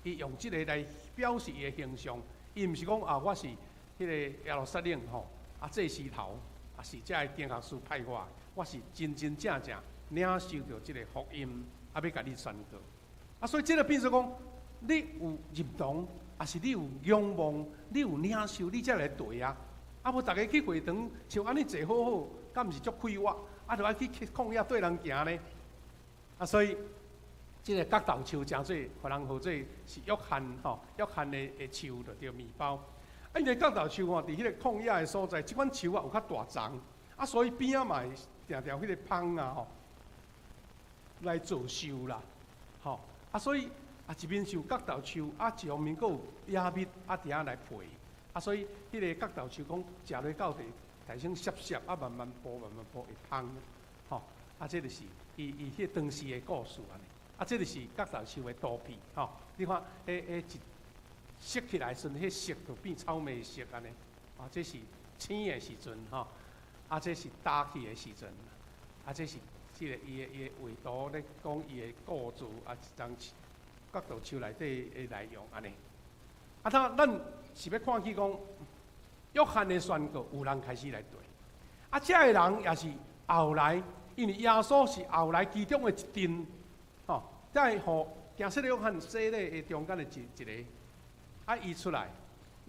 伊用這個來表示伊的形象，伊毋是講啊，我是彼個耶路撒冷吼啊祭司頭，啊是這个經學師派我，我是真真正正領受著這個福音，啊欲共你宣告。啊，所以這個變做講，你有認同，抑是你有仰望，你有領受，你才來對啊。啊，無逐家去會堂，像按呢坐好好，敢毋是足快活？啊，著愛去曠野綴人行呢？啊，所以這个角豆樹誠做，予人號做是約翰吼，約翰的樹就著麵包。啊，因為角豆樹吼，佇彼个曠野的所在，這款樹啊有較大叢，啊，所以邊仔嘛會定定彼个蜂啊吼，來做樹啦，吼，啊，所以啊一面是有角豆樹，啊一方面閣有野蜜啊佇遐來配，啊，所以彼个角豆樹講食落到底，大聲澀澀，啊慢慢剝慢慢剝會芳，吼，啊這就是伊伊彼當時的故事按呢，啊這就是角豆樹的圖片，吼，你看，彼彼一熟起來時陣，彼色就變草莓色按呢，啊這是青的時陣，吼，啊這是焦去的時陣，啊這是這个伊的伊的畫圖咧講伊的故事，啊一張角豆樹內底的內容按呢。啊，他咱是欲看見講，約翰的宣告有人開始來綴，啊，這个人也是後來，因為耶穌是後來其中的一陣，吼，在予驚洗約翰洗禮的中間的一一个，啊，伊出來，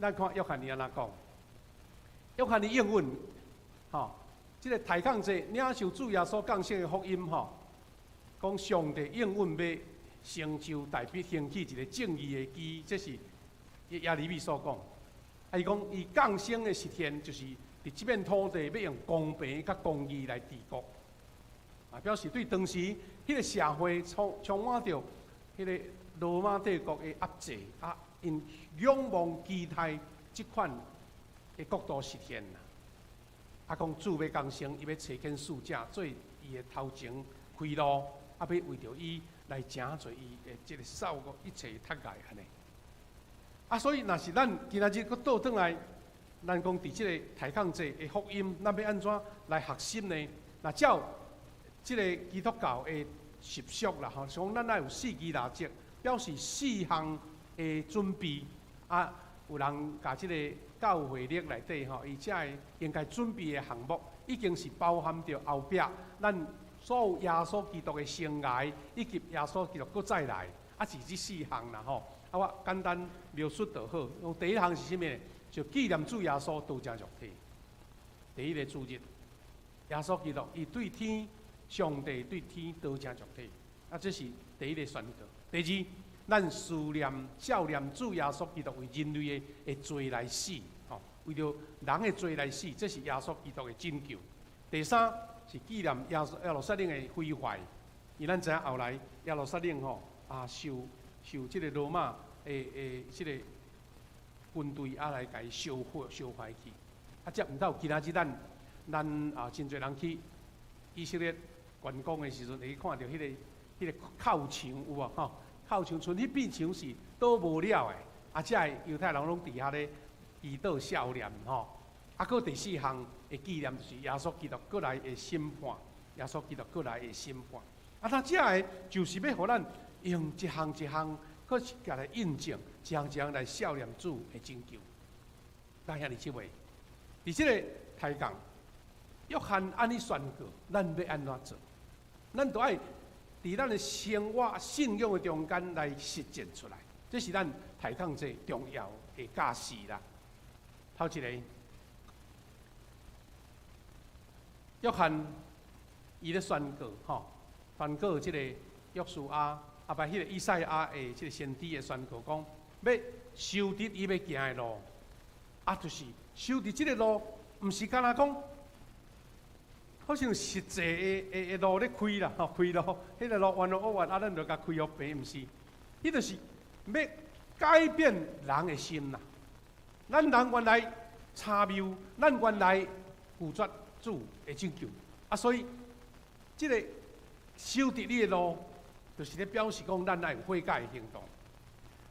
咱看約翰伊按怎講？約翰的應允，吼，這个提抗者領受主耶穌降生的福音，吼，講上帝應允欲成就大衛興起一个正義的基，這是耶利米所講。啊，伊講伊降生的實現，就是佇這片土地欲用公平佮公義來治國，啊，表示對當時彼个社會充充滿著彼个羅馬帝國的壓制，啊，𪜶仰望期待這款的國度實現啦。啊，講主欲降生，伊欲差遣使者做伊的頭前開路，啊，欲為著伊來成就伊的這个掃過一切窒礙按呢。啊，所以若是咱今仔日閣倒轉來，咱講佇這个提抗者的福音，咱欲按怎來學習呢？若照這个基督教的習俗啦，吼，是講咱愛有四支蠟燭，表示四項的準備。啊，有人共這个教會曆內底吼，伊遮個應該準備的項目，已經是包含著後壁咱所有耶穌基督的生涯，以及耶穌基督閣再來，啊是這四項啦吼。啊，我簡單描述就好。第一項是啥物？就紀念主耶穌道成肉體。第一个主日，耶穌基督伊對天上帝對天道成肉體，啊，這是第一个宣告。第二，咱思念、照念主耶穌基督為人類的罪來死，吼，為著人的罪來死，這是耶穌基督的拯救。第三是紀念耶穌耶路撒冷的毀壞，因為咱知影後來耶路撒冷吼啊受受這个羅馬的的這个軍隊啊來共伊燒毀燒壞去。啊，這毋到今仔日咱咱啊真濟人去以色列觀光的時陣，會去看著彼个哭牆有無吼？哭牆賰彼片牆是倒無了的，啊，這个猶太人攏佇遐咧祈禱數念吼。啊，閣第四項的紀念就是耶穌基督閣來的審判，耶穌基督閣來的審判。啊，那這个就是欲予咱用一項一項，閣是共來印證，一項一項來數念主的拯救。咱兄弟姊妹，佇這个抬槓，約翰按呢宣告，咱欲按怎做？咱都愛佇咱的生活信仰的中間來實踐出來，這是咱抬槓祭重要的教示啦。頭一個，約翰伊咧宣告，吼，宣告這個約書亞，啊，不，彼個以賽亞的這個先知的宣告，講欲守佇伊欲行的路，啊，就是守佇這個路，毋是干焦講。好像實際的路咧開啦，吼，開路，彼個路彎路彎，啊，咱就共開予平，毋是，彼就是欲改變人的心啦。咱人原來差謬，咱原來拒絕主的拯救，啊，所以這個守佇你的路，就是咧表示講咱愛有悔改的行動。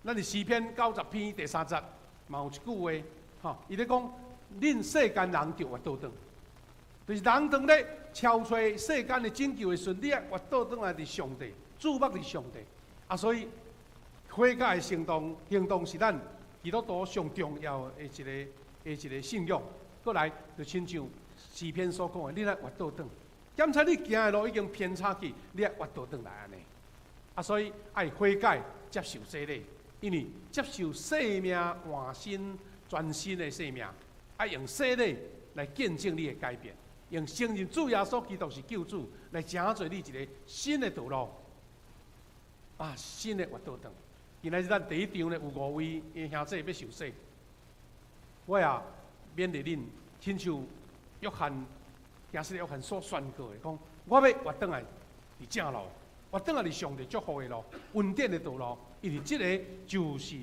咱佇詩篇90篇第三節，嘛有一句話，吼，伊咧講，恁世間人著越倒轉。就是人當咧搜揣世間的拯救的時陣，你愛越倒轉來佇上帝，注目佇上帝。啊，所以悔改的行動，行動是咱基督徒上重要的一個信仰。閣來，就親像詩篇所講的，你愛越倒轉，檢查你行的路已經偏差去，你愛越倒轉來按呢。啊，所以愛悔改，接受洗禮，因為接受生命換新、全新的生命，愛用洗禮來見證你的改變。用承認主耶穌基督是救主，來成做你一個新的道路，啊，新的越倒轉。今仔日咱第一場咧有五位兄弟欲受洗，我也勉勵恁，親像約翰，耶穌約翰所宣告的，講我欲越轉來佇正路，越轉來佇上帝祝福的路，恩典的道路，因為這个就是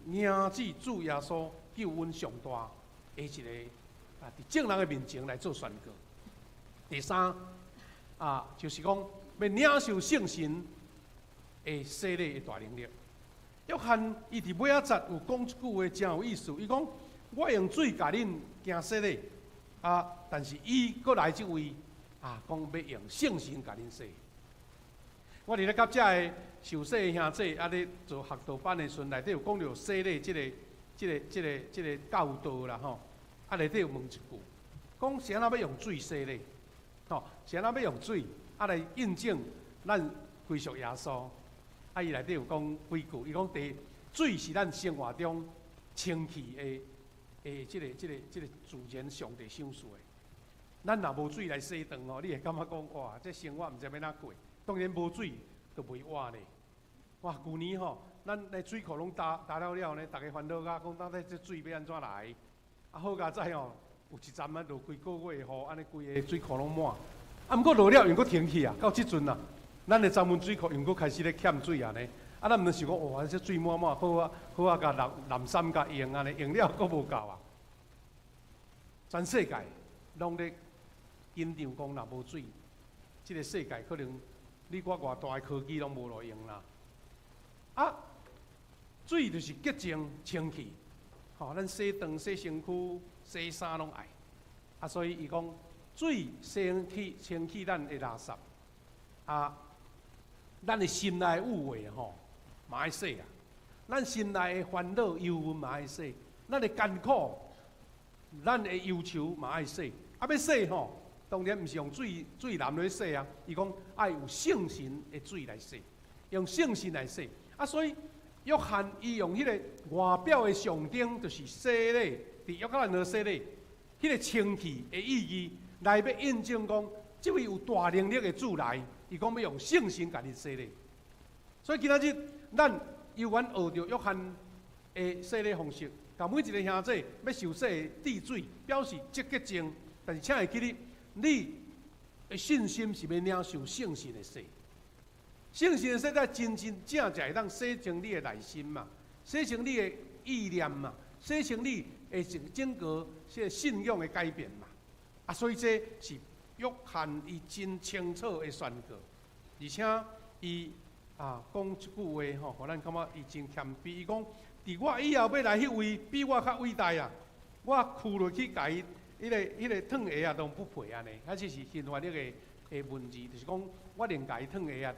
迎接主耶穌救恩上大的一个啊，佇眾人的面前來做宣告。第三啊，就是講欲領受聖神的洗禮的大能力。約翰伊佇尾仔節有講一句話，誠有意思。伊講：我用水共恁行洗禮，啊，但是伊閣來這位啊，講欲用聖神共恁洗。我佇咧佮遮个受洗的兄弟啊咧做學道班的時陣，內底有講著洗禮這個教導啦吼。啊，內底有問一句，講是按怎欲用水洗禮？吼，是按怎欲用水啊來印證咱歸屬耶穌？啊，伊內底有講幾句，伊講第一，水是咱生活中清氣的這個自然上帝賞賜的。咱若無水來洗頓吼，你會感覺講哇，這生活毋知欲按怎過。當然無水就袂活咧。哇，舊年吼，咱的水庫攏焦焦了了呢，逐家煩惱甲講到底這水欲按怎來？啊，好佳哉吼！有一站啊，落幾个月的雨，按呢規个水庫攏滿。啊，毋過落了又閣停去啊，到這陣啊，咱的閘門水庫又閣開始咧欠水啊呢。啊，咱毋是想講，哇，這水滿滿，好啊，好啊，共濫濫三共用按呢，用了閣無夠啊。全世界攏咧緊張，講若無水，這个世界可能你我偌大的科技攏無路用啦。啊，水就是潔淨清氣，吼，咱洗頓、洗身軀、洗衫攏愛。啊，所以伊講水清氣清氣咱的垃圾，啊，咱的心內污穢吼嘛愛洗啊，咱心內的煩惱憂鬱嘛愛洗，咱的艱苦、咱的憂愁嘛愛洗。啊，欲洗吼，當然毋是用水水淋來洗啊，伊講愛有聖神的水來洗，用聖神來洗。啊，所以約翰伊用彼个外表的象徵，就是洗禮，佇約翰的洗禮，彼个清氣的意義，來欲印證講，這位有大能力的主來，伊講欲用聖神共恁洗禮。所以今仔日咱猶原學著約翰的洗禮方式，共每一个兄弟欲受洗的滴水，表示這潔淨。但是請會記得，你的信心是欲領受聖神的洗。聖神的洗才真真正正會當洗淨你的內心嘛，洗淨你的意念嘛，洗淨你的整個這信仰的改變嘛。啊，所以這是約翰伊真清楚的宣告，而且伊啊講一句話吼，予咱感覺伊真謙卑。伊講：佇我以後欲來彼位，比我較偉大啊！我屈落去共伊彼個脫鞋仔都不配按呢。啊，這是新翻譯的文字，就是講我連共伊脫鞋仔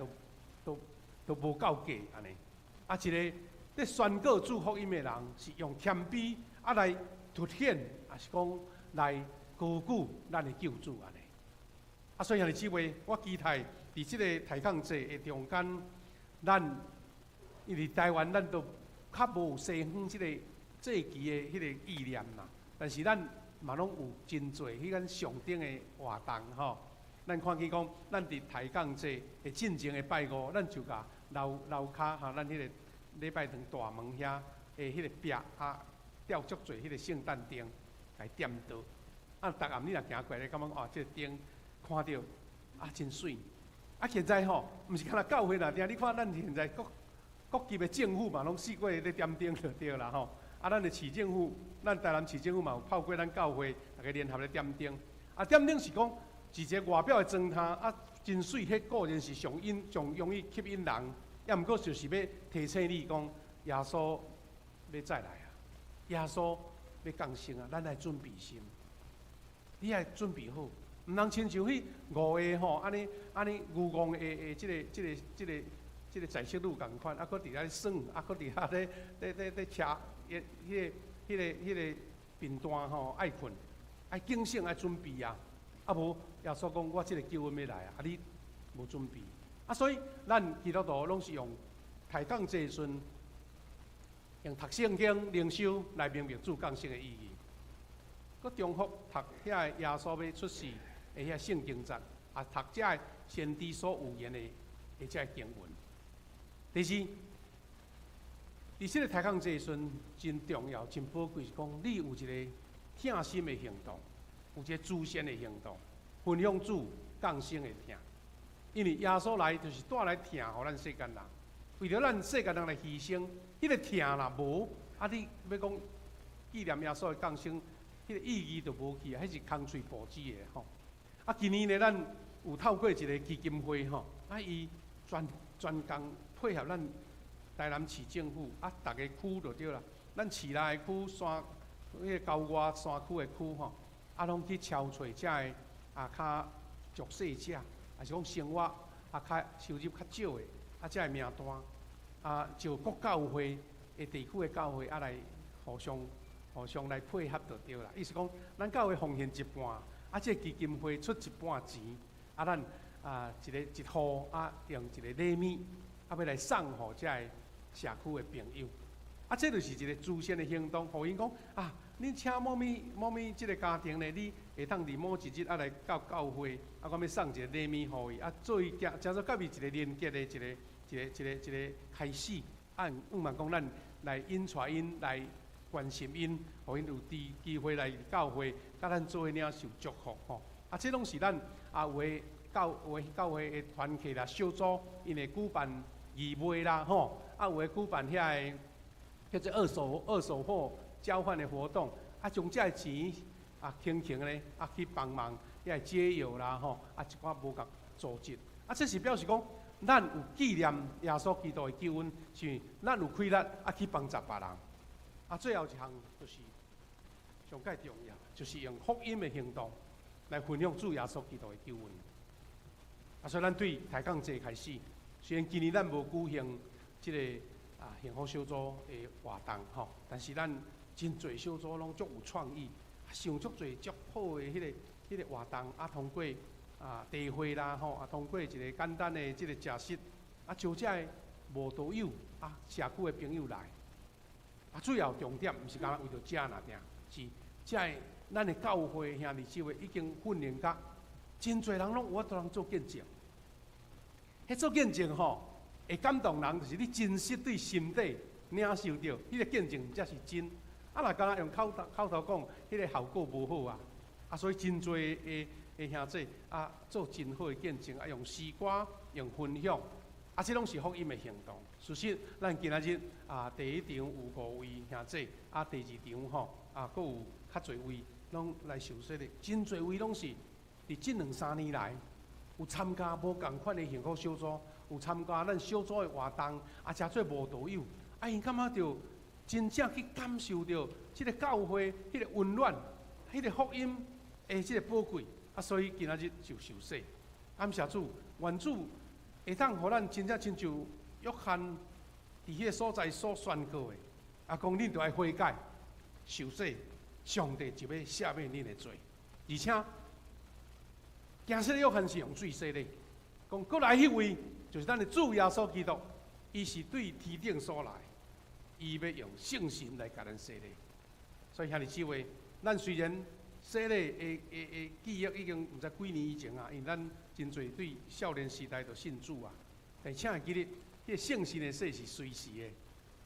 都無夠格按呢。啊，一个咧宣告主福音的人，是用謙卑啊來凸顯，抑是講來高舉咱的救主按呢。啊，所以兄弟姊妹，我期待佇這个抬槓節的中間，咱因為台灣咱都較無西方這个祭旗的彼个意念啦，但是咱嘛攏有真濟彼間上頂的活動吼。咱看見講，咱佇抬槓節的進前的拜五，咱就共樓樓跤哈，咱彼个禮拜堂大門遐的彼个壁啊，吊足濟彼个聖誕燈來點燈。啊，逐暗你若行過來，感覺哇，這个燈看著啊真媠。啊，現在吼，毋是干焦教會爾爾，你看咱現在各各級的政府嘛，攏四界咧點燈就對啦吼。啊，咱的市政府，咱台南市政府嘛有透過咱教會，逐家聯合咧點燈。啊，點燈是講一個外表的裝飾，啊，真媠，彼固然是上引上容易吸引人，抑毋過就是欲提醒你講，耶穌欲再來啊，耶穌欲降生啊，咱愛準備心，你愛準備好，毋通親像彼五个吼，按呢按呢愚戇的的這个這个這个這个在室女仝款，啊，閣佇遐耍，啊，閣佇遐咧咧咧咧車，彼彼个彼个彼个便單吼，愛睏，愛警醒，愛準備啊！啊無，耶穌講我這个救恩欲來啊，啊你無準備，啊所以咱基督徒攏是用抬槓節時陣，用讀聖經靈修來明白主降生的意義，閣重複讀遐個耶穌欲出世的遐聖經節，啊讀這个先知所預言的的這个經文。第二，佇這个抬槓節時陣真重要、真寶貴，是講你有一个疼心的行動。有一个慈善的行動，分享主降生的疼，因為耶穌來就是帶來疼予咱世間人，為著咱世間人來犧牲，彼个疼若無，啊你欲講紀念耶穌的降生，彼个意義就無去啊，彼是空喙布子的吼。啊，今年呢，咱有透過一个基金會吼，啊伊專專工配合咱台南市政府，啊，逐个區就對啦，咱市內的區山，彼个郊外山區的區吼。啊，攏去敲揣遮个啊，較弱勢者，抑是講生活啊較收入較少的，啊，遮个名單，啊，就各教會的地區的教會啊來互相互相來配合就對啦。意思講，咱教會奉獻一半，啊，這个基金會出一半錢，啊，咱啊一個一戶啊用一個禮物，啊，欲來送予遮个社區的朋友，啊，這就是一個慈善的行動，予𪜶講啊。恁請某物某物這个家庭呢？你會當佇某一日啊來到教會，啊，我欲送一個禮物予伊，啊，做伊成成做佮伊一個連結的一個一個一個一個開始。啊，向望講咱來引帶𪜶來關心𪜶，予𪜶有機機會來教會，佮咱做伙領受祝福吼。啊，這攏是咱啊有的教有的教會的團契啦、小組，𪜶會舉辦義賣啦吼，啊有的舉辦遐个叫做二手二手貨交換的活動，啊，將這个錢啊，輕輕咧啊去幫忙遐個街友啦吼，啊一寡無仝組織，啊，這是表示講，咱有紀念耶穌基督的救恩，是咱有氣力啊去幫助別人。啊，最後一項就是上蓋重要，就是用福音的行動來分享主耶穌基督的救恩。啊，所以咱對抬槓節開始，雖然今年咱無舉行這個啊幸福小組的活動吼，但是咱真濟小組攏足有創意，想足濟足好的彼个彼个活動，啊，通過啊茶會啦吼，啊通過一個簡單的這個食食，啊招遮个無道友啊社區的朋友來，啊主要重點毋是干焦為著食爾爾，是遮个咱的教會兄弟姊妹已經訓練甲真濟人攏有法度通做見證，彼做見證吼會感動人，就是你真實對心底領受著，彼个見證才是真。啊，若干焦用口頭口頭講，彼个效果無好啊！啊，所以真濟的的兄弟啊，做真好的見證啊，用詩歌，用分享，啊，這攏是福音的行動。事實，咱今仔日啊，第一場有五位兄弟，啊，第二場吼啊，閣有較濟位攏來受洗的，真濟位攏是佇這兩三年來有參加無仝款的幸福小組，有參加咱小組的活動，啊，誠濟慕道友，啊，𪜶感覺著真正去感受著這个教會彼个溫暖，彼个福音的這个寶貴，啊，所以今仔日就受洗。感謝主，願主會當予咱真正親像約翰佇彼个所在所宣告的，啊，講恁著愛悔改、受洗，上帝就欲赦免恁的罪，而且行洗礼约翰是用水洗礼，讲阁来彼位就是咱的主耶稣基督，伊是对天顶所来，伊欲用圣神来共咱洗礼。所以兄弟姊妹，咱虽然洗礼的记忆已经毋知几年以前啊，因为咱真济对少年时代就信主啊。但请会记得，彼个圣神的洗是随时的，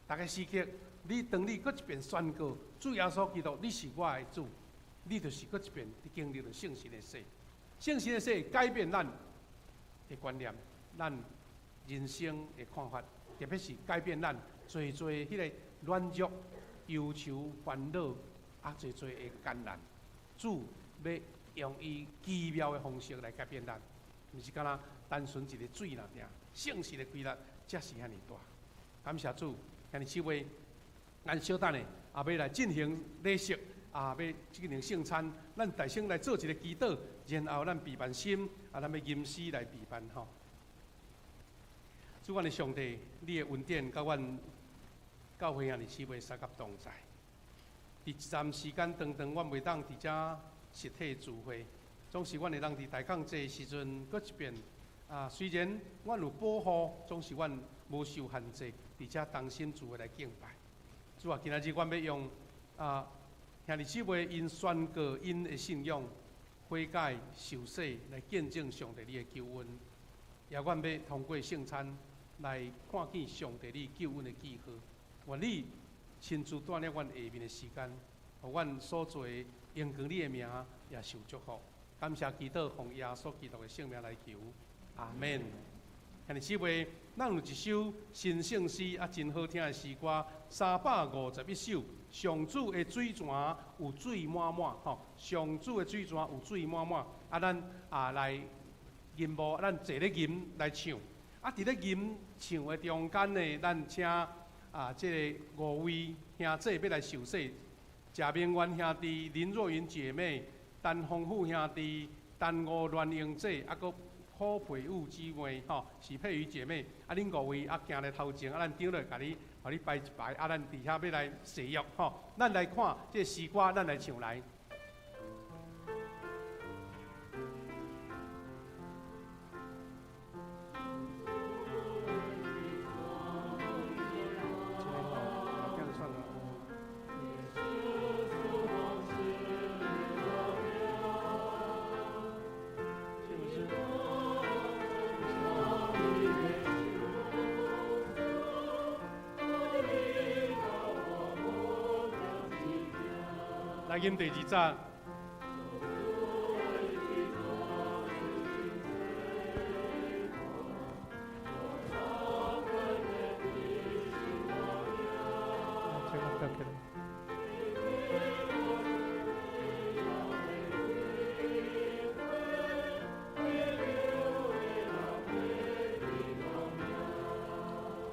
逐个时刻，你当你阁一遍宣告主耶稣基督，你是我的主，你就是阁一遍经历著圣神的洗。圣神的洗改变咱的观念，咱人生的看法，特别是改变咱济济彼个软弱、忧愁、烦恼啊，济济的艰难。主欲用伊奇妙的方式来改变咱，毋是干焦单纯一个水尔尔，圣神的威力才是遐尔大。感谢主，兄弟姊妹，咱小等下也欲来进行礼式，啊，欲进行圣餐，咱大声来做一个祈祷，然后咱备办心，啊，咱欲吟诗来备办吼。主，阮的上帝，你的恩典佮阮教会兄弟姊妹相佮同在。伫一暂时间长长，阮袂当伫遮实体聚会，总是阮会当伫大抗济的时阵，阁一遍。啊，虽然阮有保护，总是阮无受限制，伫遮同心聚会来敬拜。主啊，今仔日阮欲用啊兄弟姊妹𪜶宣告𪜶的信仰、悔改、受洗来见证上帝你的救恩，也阮欲通过圣餐来看见上帝你救恩的记号。愿你亲自带领阮下面的时间，予阮所做的荣光你的名也受祝福。感谢祈祷，奉耶稣基督的圣名来求，阿门。兄弟姊妹，咱有一首新圣诗啊，真好听的诗歌，351首。上主的水泉有水满满，吼！上主的水泉有水满满。啊，咱啊来吟幕，咱坐咧吟来唱。啊，伫咧吟唱的中间呢，咱请啊这个五位兄姊欲来受洗，谢明元兄弟、林若云姐妹、陈丰富兄弟、陈吴鸾英姐，啊，阁柯培玉姊妹，吼，是佩瑜姐妹。啊，恁五位啊，行来头前，啊，咱长老共你，予你排一排，啊，咱伫遐欲来誓约，吼，咱来看这个诗歌，咱来唱来。来吟第二节。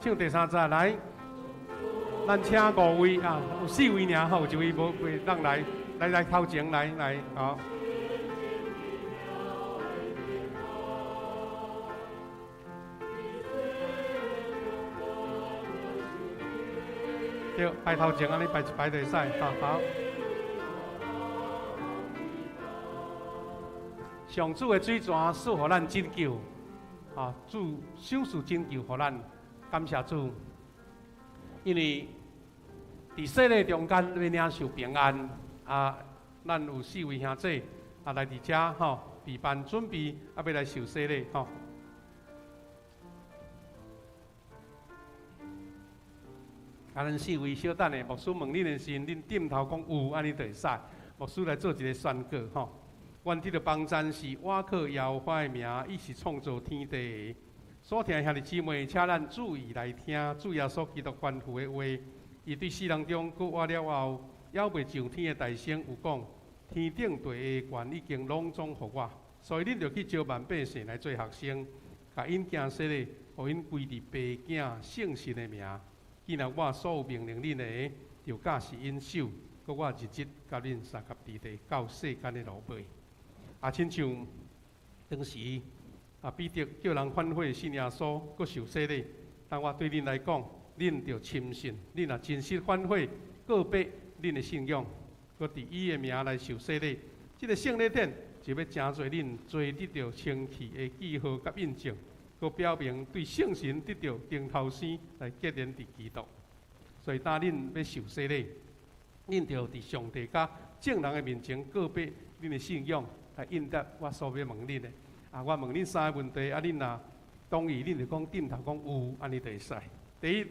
唱第三节来，咱请五位啊，有四位尔吼，有一位无袂当来。来来头前来来好。对，排头前按呢排一排就会使，好好。上主的水泉赐予咱拯救，啊，主赏赐拯救予咱，感谢主。因为伫洗礼中间欲领受平安。啊，咱有四位兄弟啊来伫遮吼，备办准备啊，欲来受洗礼吼。啊，咱四位小等下，牧师问恁的时阵，恁点头讲有，按呢就会使。牧师来做一个宣告吼。阮得著帮赞是倚靠耶和华的名，伊是创造天地的。所听的兄弟姊妹，请咱注意来听主耶稣基督吩咐的话。伊对世人中复活了后，犹未上天的大声有讲：天顶地下的权已经拢总予我，所以恁著去招万百姓来做学生，共𪜶行洗礼，予𪜶归伫父子圣神的名。既然我所有命令恁的，就教示𪜶守，阁我日日佮恁相佮伫咧，到世间的落尾。啊，亲像当时啊，彼得叫人反悔信耶稣，阁受洗礼。但我对恁来讲，恁著深信，恁若真实反悔，告白恁的信仰，阁伫伊的名来受洗礼，这个圣礼典就欲誠濟恁做得著清氣的記號佮印證，閣表明對聖神得著頂頭生來結連佇基督。所以當恁欲受洗禮，恁著佇上帝佮眾人的面前告白恁的信仰，來應答我所欲問恁的。啊，我問恁三个問題，啊，恁若同意，恁就講點頭講有，按呢就會使。第一，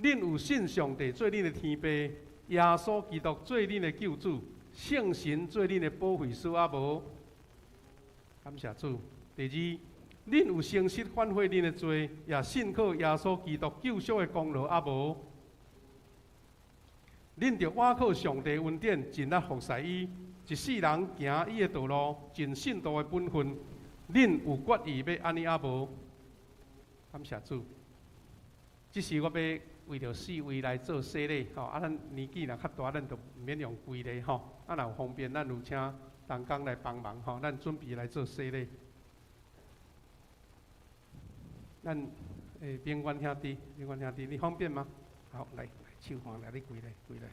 恁有信上帝做恁的天父，耶穌基督做恁的救主，聖神做恁的保惠師，啊無？感謝主。第二，恁有誠實反悔恁的罪，也信靠耶穌基督救贖的功勞，啊無？恁著倚靠上帝恩典，盡力服侍伊，一世人行伊的道路，盡信徒的本分。恁有決意欲按呢啊無？感謝主。這時我欲為著四位來做洗禮，吼啊！咱年紀若較大，咱就毋免用跪禮吼。啊，若有方便，咱有請同工來幫忙吼。咱準備來做洗禮。咱明遠兄弟，明遠兄弟，你方便嗎？好，來，手放來，你跪咧，跪咧，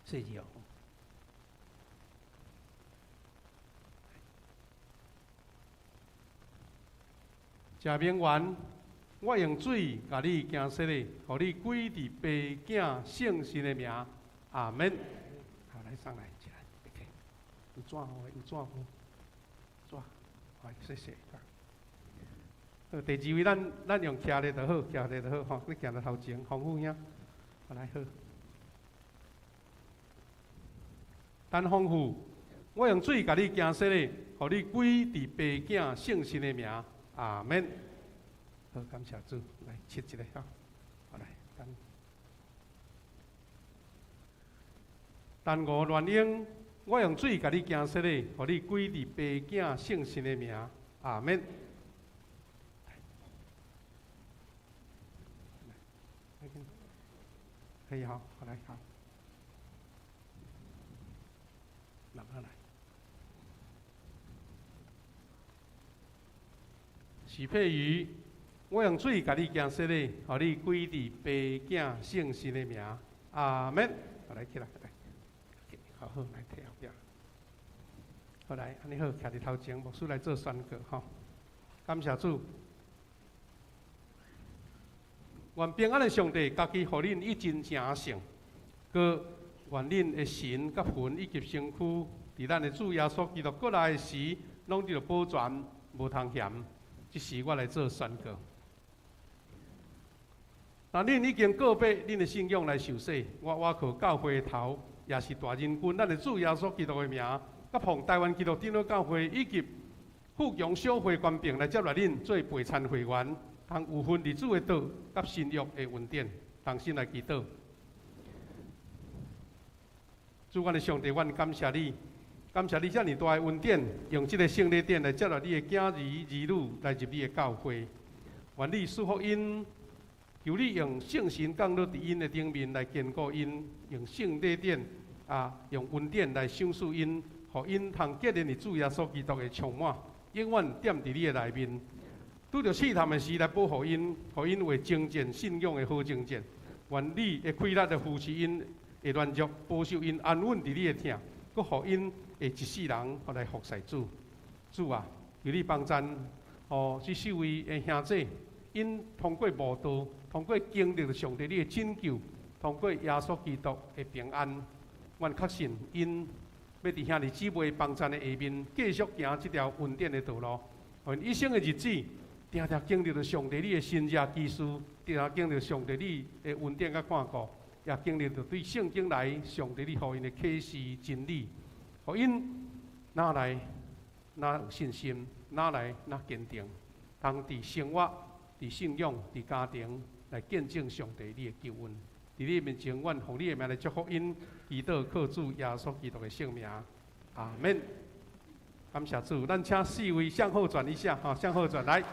謝謝哦。謝明遠，我用水共你行洗禮，予你歸佇父囝聖神的名，阿們。好，來上來，起來，OK。有紙無？有紙無？紙，來，謝謝。好，第二位，咱用徛咧就好，徛咧就好吼。你行佇頭前，豐富兄，好來好。陳豐富，我用水共你行洗禮，予你歸佇父囝聖神的名，阿們。好，感謝主，來切一下哈。好來，等。陳吳亂英，我用水共你行洗禮，予你歸佇父囝聖神的名，阿們。可以哈，好來好，慢慢來。許佩瑜，我用水共你行洗禮，予你歸佇父囝聖神的名，阿們。好來起來，來，好好來退後壁。好來，按呢好，徛佇頭前，牧師來做宣告吼。感謝主。願平安的上帝，家己予恁以真成聖，閣願恁的神佮魂以及身軀，佇咱的主耶穌基督閣來的時，攏得著保全，無通嫌。這時我來做宣告。若恁已經告白恁的信仰來受洗，我倚靠教會的頭，也是大仁君咱的主耶穌基督的名，佮奉台灣基督長老教會以及富強小會權柄來接納恁做陪餐會員。通有份佇主的道佮新約的恩典，同心來祈禱。主，阮的上帝，阮感謝你，感謝你遮爾大的恩典，用這个聖禮典來接納你的囝兒兒女來入你的教會。願你賜福𪜶，求你用聖神降落佇𪜶的頂面來堅固𪜶，用聖禮典啊，用恩典來賞賜𪜶，予𪜶通結連佇主耶穌基督的充滿，永遠踮佇你的內面。拄著試探的時來保護𪜶，予𪜶為征戰信仰的好征戰。願你的氣力來扶持𪜶的軟弱，保守𪜶安穩佇你的疼，閣予𪜶會一世人來服侍主。主啊，求你幫贊，予這四位的兄弟，𪜶通過慕道，通過經歷上帝你的拯救，通過耶穌基督的平安，阮確信𪜶欲佇兄弟姊妹幫贊的下面，繼續行這條恩典的道路，予𪜶一生的日子。定定經歷著上帝你的神蹟奇事，定定經歷上帝你的恩典佮看顧，也經歷著對聖經來上帝你予𪜶的啟示真理，予𪜶哪來哪有信心，哪來哪堅定，通佇生活、佇信仰、佇家庭來見證上帝你的救恩。佇你面前，阮奉你的名來祝福𪜶，祈禱靠主耶穌基督的聖名，阿們。感謝主，咱請四位向後轉一下，哈，向後轉來。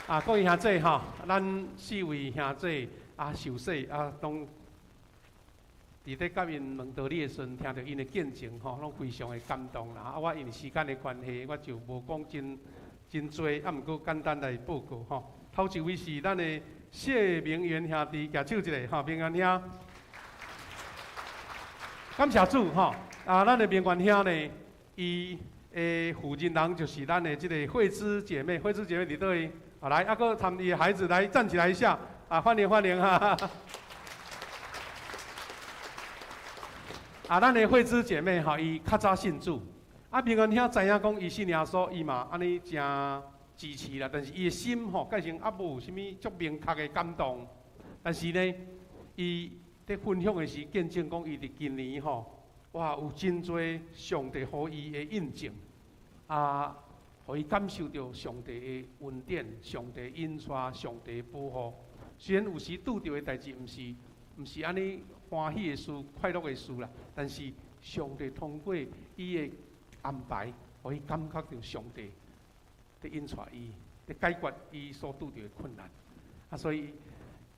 啊，各位兄弟吼，咱四位兄弟啊受洗啊，當佇咧佮𪜶問道理的時陣，聽著𪜶的見證吼，攏非常的感動啦。啊，我因為時間的關係，我就無講真真濟，啊，毋過簡單來報告吼。頭一位是咱的謝明元兄弟，舉手一下吼，明元兄。感謝主吼，啊，咱的明元兄呢，伊的負責人就是咱的這个慧芝姐妹，慧芝姐妹佇佗位？啊，來，啊閣參伊的孩子來站起來一下，啊，歡迎歡迎哈！啊，咱的慧芝姐妹吼，伊較早信主，啊，明元兄知影講伊信耶穌，伊嘛按呢誠支持啦，但是伊的心吼，蓋成猶無有啥物足明確的感動，但是呢，伊佇分享的時見證講，伊佇今年吼，哇，有真濟上帝予伊的印證，啊，予伊感受著上帝的恩典、上帝引帶、上帝的保護。雖然有時拄著的代誌，毋是按呢歡喜的事、快樂的事啦，但是上帝通過伊的安排，予伊感覺著上帝佇引帶伊，佇解決伊所拄著的困難。啊，所以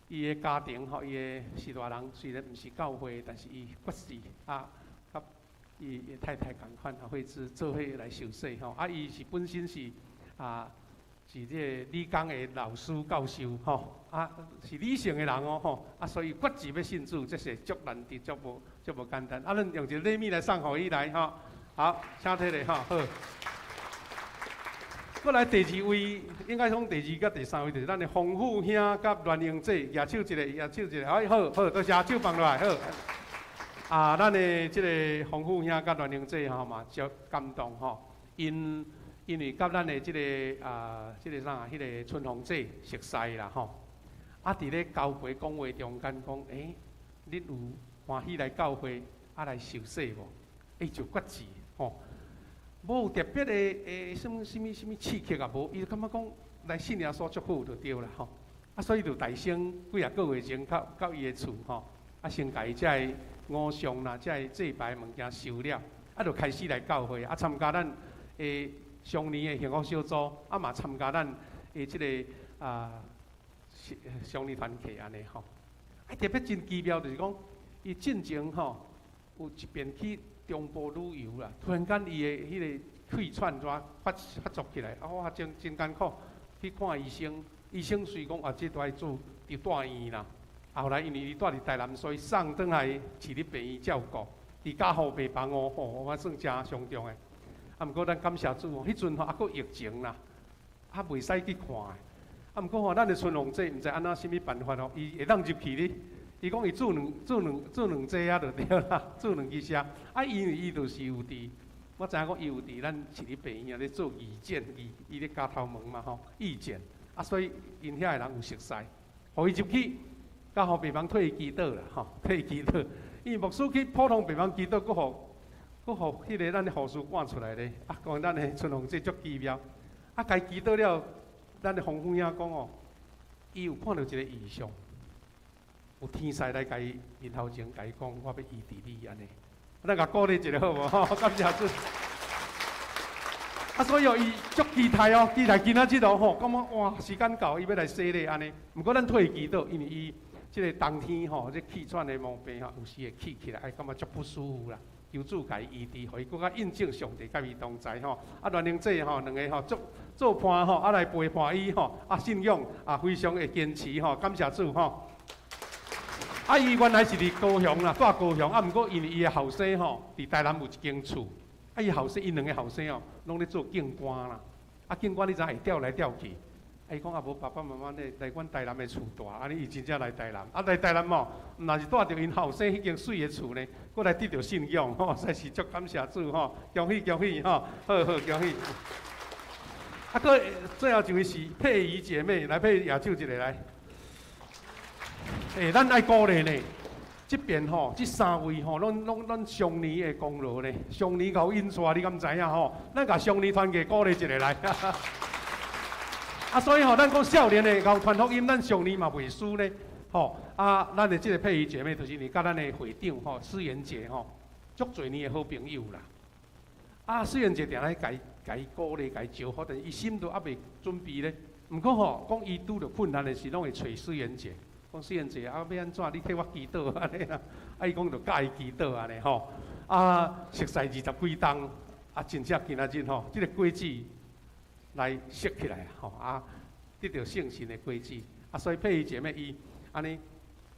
伊的家庭吼，伊的序大人雖然毋是教會，但是伊決志啊，佮伊的太太仝款啊，慧芝做伙來受洗吼。啊，伊是本身是啊，是這个理工的老師教授吼，啊，是理性的人哦吼，啊，所以決志欲信主，這是足難得、足無簡單。啊，咱用一个禮物來送予伊來吼，好，請提咧吼，好。閣來第二位，應該講第二佮第三位，就是咱的洪富兄佮栾英姐，舉手一下，舉手一下，哎，好好，多謝，手放落來，好。啊，咱的這个洪富兄佮栾英姐吼嘛，足感動吼，𪜶因為佮咱的這个啊，這个啥，彼个春鳳姐熟似啦吼。啊，佇咧交陪講話中間講，欸，你有歡喜來教會啊來受洗無？伊就決志吼。無有特別的欸，啥物啥物啥物刺激也無，伊就感覺講來信耶穌足好就對啦吼。啊，所以就大聲幾若個月前到到伊的厝吼，啊，先共伊遮个偶像啦，遮个祭拜物件收了，啊，就開始來教會，啊，參加咱的雙年的幸福小組，啊，嘛參加咱的這个啊雙年團契按呢吼。啊，特別真奇妙就是講，伊進前吼有一遍去中部旅遊啦，突然間伊的彼个氣喘怎發發作起來，啊，哇，真真艱苦，去看醫生，醫生雖講啊，這都愛做佇住院啦。後來因為伊住佇台南，所以送轉來市立病院照顧，佇加護病房哦，吼，我算誠傷重的。啊，毋過咱感謝主，彼陣吼猶閣疫情啦，啊，袂使去看的。啊，毋過吼，咱的春鳳姐毋知按怎啥物辦法哦，伊會當入去咧。伊講伊注兩注兩注兩劑啊，就對啦，注兩支針。啊，因為伊就是有佇，我知影講伊有佇咱市立病院咧做義診，伊伊咧絞頭毛嘛吼，義診。啊，所以𪜶遐的人有熟似，予伊入去，加護病房替伊祈禱啦，吼，替伊祈禱。因為牧師去普通病房祈禱，閣予閣予彼个咱的護士趕出來咧。啊，講咱的春鳳姐足奇妙。啊，共伊祈禱了，咱的洪富兄講哦，伊有看著一个異象。有天使來共伊面頭前，共伊講：我欲醫治你按呢。咱共鼓勵一下好無？吼，感謝主。啊，所以哦，伊足期待哦，期待今仔日哦，吼，感覺哇，時間到，伊欲來洗禮按呢。毋過咱替伊祈禱，因為伊這个冬天吼，這氣喘的毛病吼，有時會氣起來，愛感覺足不舒服啦。求主共伊醫治，予伊閣較印證上帝佮伊同在吼。啊，栾玲姐吼，兩个吼做做伴吼，啊來陪伴伊吼，啊信仰啊非常會堅持吼，感謝主吼。啊，伊原來是佇高雄啦，住高雄。啊，毋過因為伊的後生吼，佇台南有一間厝。啊，伊後生，𪜶兩个後生哦，攏咧做警官啦。啊，警官你知影會調來調去。啊，伊講啊，無爸爸媽媽咧來阮台南的厝住，按呢伊真正來台南。啊，來台南哦，毋若是住著𪜶後生彼間媠的厝呢，閣來得著信仰吼，實在是足感謝主吼，恭喜恭喜吼，好好恭喜。啊，閣最後一位是佩儀姐妹，來佩儀舉手一下來。欸，咱愛鼓勵呢，這邊吼，這三位吼，攏攏攏雙年的功勞呢，雙年𠢕引帶，你敢知影吼？咱共雙年團契鼓勵一下來。啊，所以吼，咱講少年的𠢕傳福音，咱雙年嘛袂輸呢。吼，啊，咱的這个佩儀姐妹，就是你佮咱的會長吼，思妍姐吼，足濟年的好朋友啦。啊，思妍姐定來共伊共伊鼓勵、共伊招呼，但是伊心都猶未準備咧。毋過吼，講伊拄著困難的時，攏會揣思妍姐。講思妍姐啊，欲按怎？你替我祈禱按呢啦。啊，伊講就佮伊祈禱按呢吼。啊，熟似二十幾冬，啊，真正今仔日吼，這个果子來熟起來吼，啊，得著聖神的果子。啊，所以佩儀姐妹伊按呢，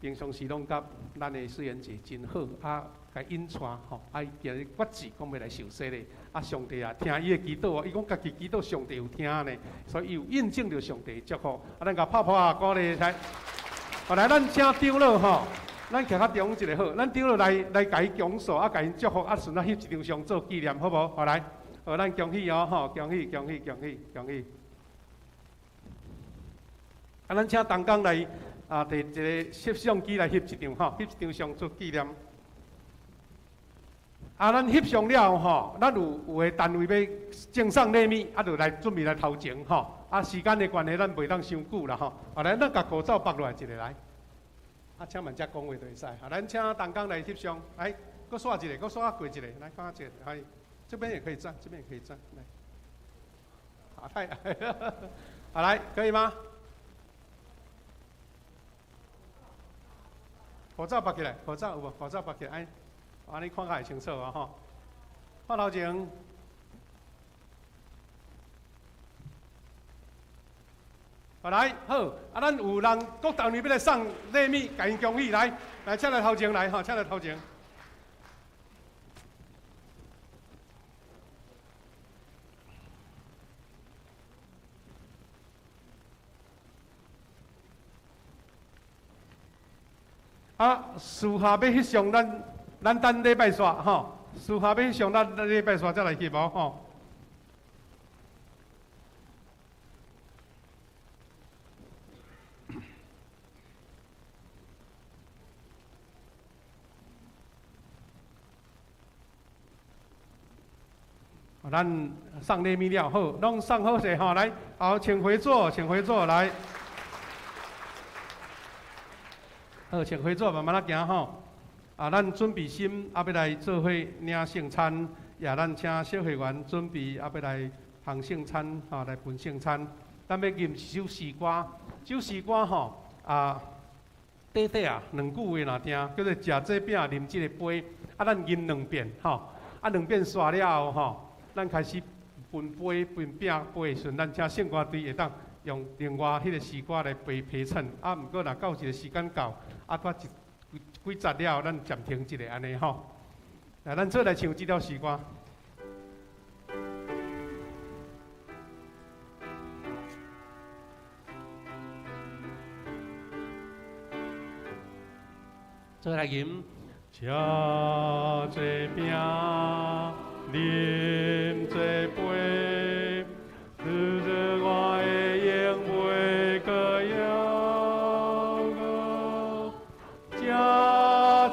平常时攏佮咱的思妍姐真好，啊，共引带吼，啊，伊今日决志讲欲来受洗礼，啊，上帝啊，听伊的祈祷啊，伊讲家己祈祷上帝有听呢，所以伊有印证著上帝的祝福。啊，咱共拍拍啊，鼓励来。好来，咱请长老吼，咱徛较中一个好，咱长老来来共伊讲述，啊，共𪜶祝福，啊，顺仔翕一张相做纪念，好无？好来，好，咱恭喜哦，吼，恭喜恭喜恭喜恭喜。啊，咱请同工来啊，提一个摄像机来翕一张吼，翕一张相做纪念。啊，咱翕相了吼，咱有有的单位欲赠送礼物，啊，就来准备来头前吼。啊，时间的关系，咱袂当伤久啦吼。啊，来，咱共口罩拔落来一个来。啊，请万只讲话就会使。啊，咱请同工来翕相，来，阁煞一个，阁煞过一个，来，看下这个，哎，这边也可以站，这边也可以站，来。好，太，好来，可以吗？口罩拔起来，口罩有无？口罩拔起来，哎，按呢看较会清楚啊吼。看头前。好来，好，啊，咱有人各单位欲来送礼物，共𪜶恭喜来，来，请来头前来吼，请来头前。啊，私下欲翕相，咱咱等礼拜煞吼，私下欲翕相，咱礼拜煞才来翕无吼。咱送礼物了好，攏送好势吼，来，好，请回座，请回座，来，好，请回座，慢慢仔行吼。啊，咱准备心，啊，欲来做伙领圣餐，也咱请小会员准备，啊，欲来捧圣餐，吼，来分圣餐。咱欲吟一首诗歌，这首诗歌吼，啊，短短啊，两句话若听，叫做食这饼，啉这个杯，啊，咱吟两遍，吼，啊，两遍煞了后，吼。咱开始分杯分饼杯的时阵，咱请圣歌队会当用另外彼个诗歌来陪陪衬。啊，毋过若到一个时间到，啊，搁一几节了后，咱暂停一下按呢吼。来，咱做来唱这条诗歌。做来吟，食这饼，啉这杯，日日我的永袂阁枵饿。食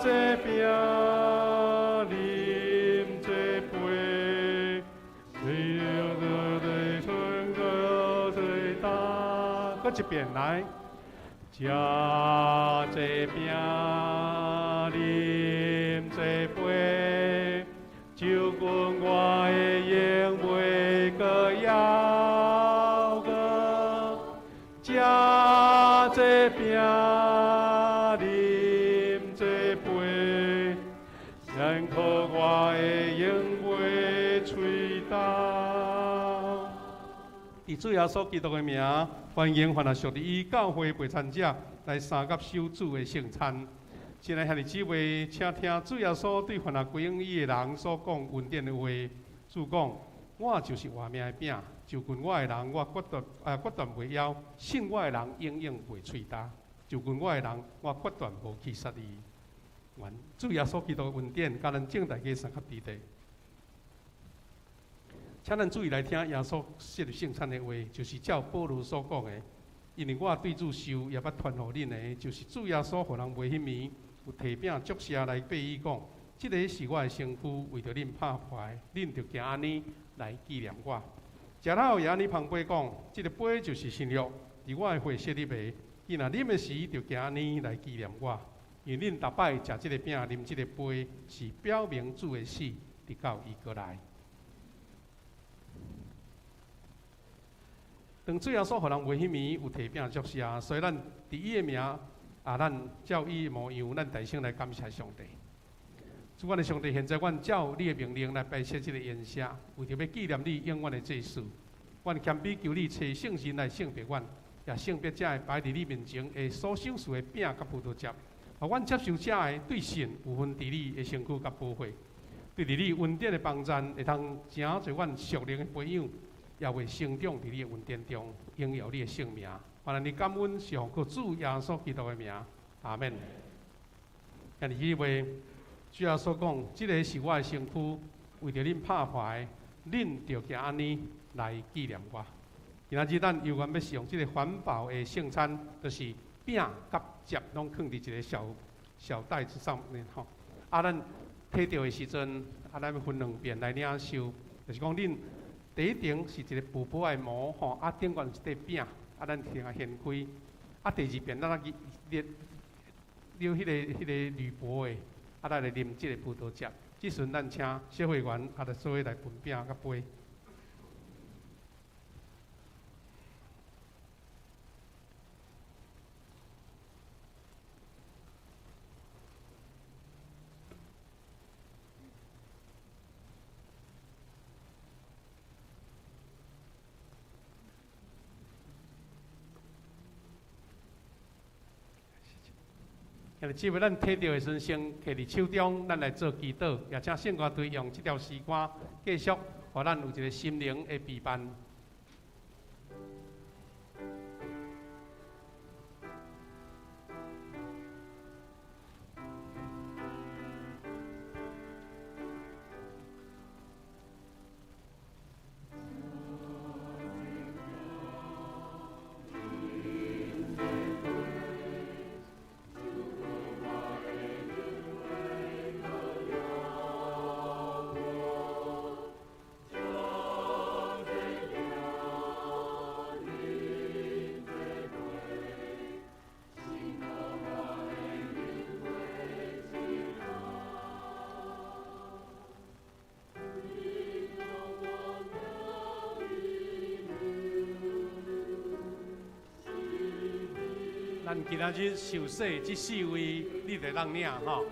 这饼，啉这杯，日日的春阁最大。阁一遍来，食这饼，啉这杯。就阮我的永袂阁枵饿，食这饼，啉这杯，然可我的永袂喙焦。以主耶稣基督的名，欢迎凡属伫伊教会陪餐者来三甲守主的圣餐。亲爱兄弟姊妹，请听主耶稣对凡归向伊的人所讲恩典的话。主讲：我就是活命的饼，就近我的人，我决断决断袂枵；信我的人，永远袂喙焦。就近我的人，我决断无去杀伊。愿主耶稣基督的恩典，佮咱众大家相合伫地。请咱注意来听耶稣设立圣餐的话，就是照保罗所讲的。因为我对主受，也捌传予恁的，就是主耶稣予人卖彼暝，有提饼祝谢来擘伊讲：这个是我的身躯，为著恁拍破，恁著行按呢来纪念我。食了后也按呢捧杯讲：这个杯就是新约，伫我的血设立的。伊若啉的时，就行按呢来纪念我。因为恁逐摆食这个饼、啉这个杯，是表明主的死，直到伊阁来。当主耶稣予人卖彼暝，有提饼祝谢，所以咱伫伊的名，啊，咱照伊的模样，咱大声来感谢上帝。主，阮的上帝，现在阮照你的命令来摆设这个筵席，为著欲纪念你永远的祭司。阮谦卑求你，差圣神来圣别阮，也圣别这个摆伫你面前的所赏赐的饼佮葡萄汁。予阮接受遮个對神有份佇你的身軀佮寶血，對佇你恩典的幫贊，會通成做阮屬靈的培養，也會成長佇你的恩典中，榮耀你的聖名。願咱感恩是奉靠主耶穌基督的名，阿門。今日彼位主耶穌講，這个是我的身軀，為著恁拍破的，恁著行按呢來紀念我。今仔日咱猶原欲使用這个環保的聖餐，就是餅佮汁攏囥佇一个小小袋子上面吼。啊，咱提著的時陣，啊，咱欲分兩遍來領受，就是講恁第一層是一个薄薄的膜吼，啊，頂懸一塊餅，啊，咱先共掀開。啊，第二遍咱啊去撩彼个鋁箔的，啊，咱來啉這个葡萄汁。這時陣咱請小會員啊，來做伙來分餅佮杯。只要咱提著的時陣，先摕佇手中，咱來做祈禱，也請聖歌隊用這條詩歌繼續，予咱有一個心靈的陪伴。咱今仔日受洗這四位，你就當領吼。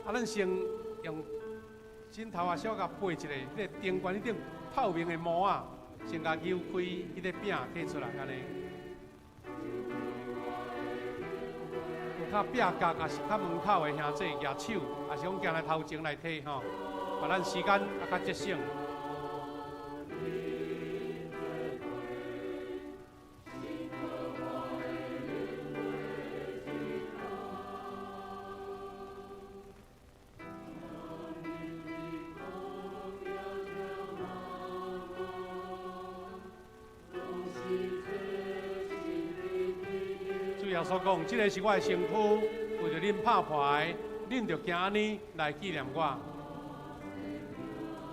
啊，咱先用枕頭啊，小共撥一下，彼个頂懸彼頂透明的膜仔，先共扭開，彼个餅提出來按呢。有較壁角，抑是較門口的兄弟舉手，抑是講行來頭前來提吼，予咱時間也較節省。主耶穌講：這个是我的身軀，為著恁拍破的，恁著行按呢來紀念我。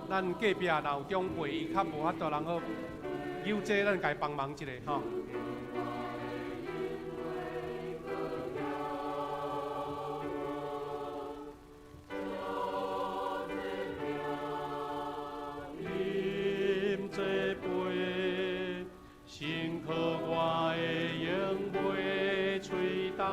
咱隔壁若有長輩，伊較無法度人好，有這咱共伊幫忙一下吼。啉這杯，辛苦我的永袂吹干。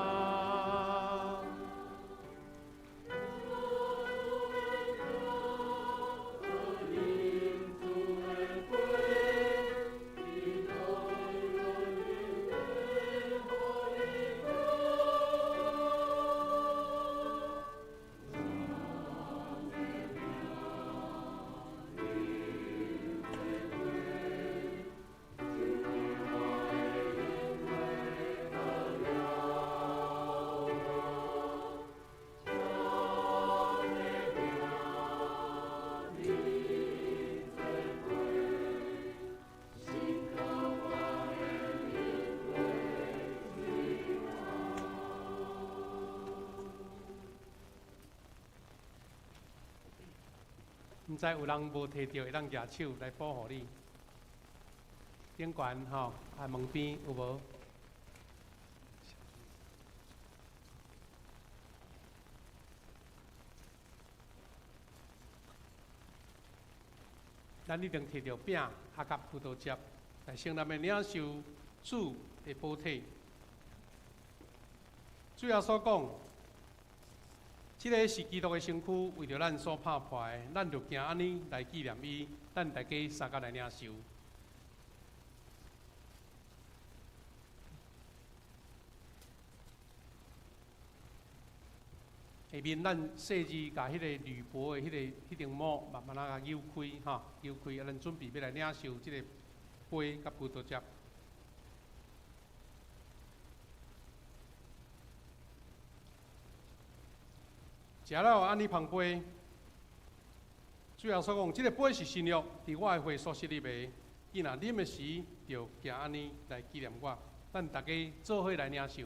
毋知有人無提著，會當舉手來保護你。頂懸吼，啊門邊有無？咱一定提著餅，啊佮葡萄汁，來成立的領受主的寶體。主耶穌講：這个是基督的身軀，為著咱所拍破的，咱就行按呢來紀念伊。咱大家相共來領受。下面咱细致共彼个铝箔的彼顶膜慢慢仔共扭开吼，扭开，啊，咱准备欲来领受这个杯佮葡萄汁。食了按呢捧杯，主耶稣讲，这个杯是新约，伫我的血所设立的。伊若啉的时，就行按呢来纪念我。咱逐家做伙来领受。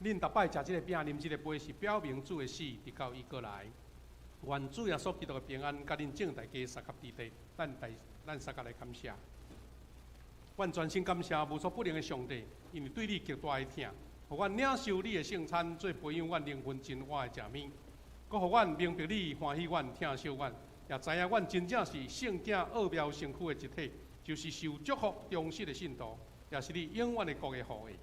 恁逐摆食这个饼、啉这个杯，是表明主的死，直到伊阁来。愿主耶稣基督的平安，佮恁众大家相佮伫地，咱相佮来感谢。阮专心感谢无所不能的上帝，因为对你极大的疼，予阮领受你的圣餐，做培养阮灵魂真活的食物，阁予阮明白你欢喜阮、疼惜阮，也知影阮真正是圣洁奥妙身躯的一体，就是受祝福忠实的信徒，也是你永远的国的后裔。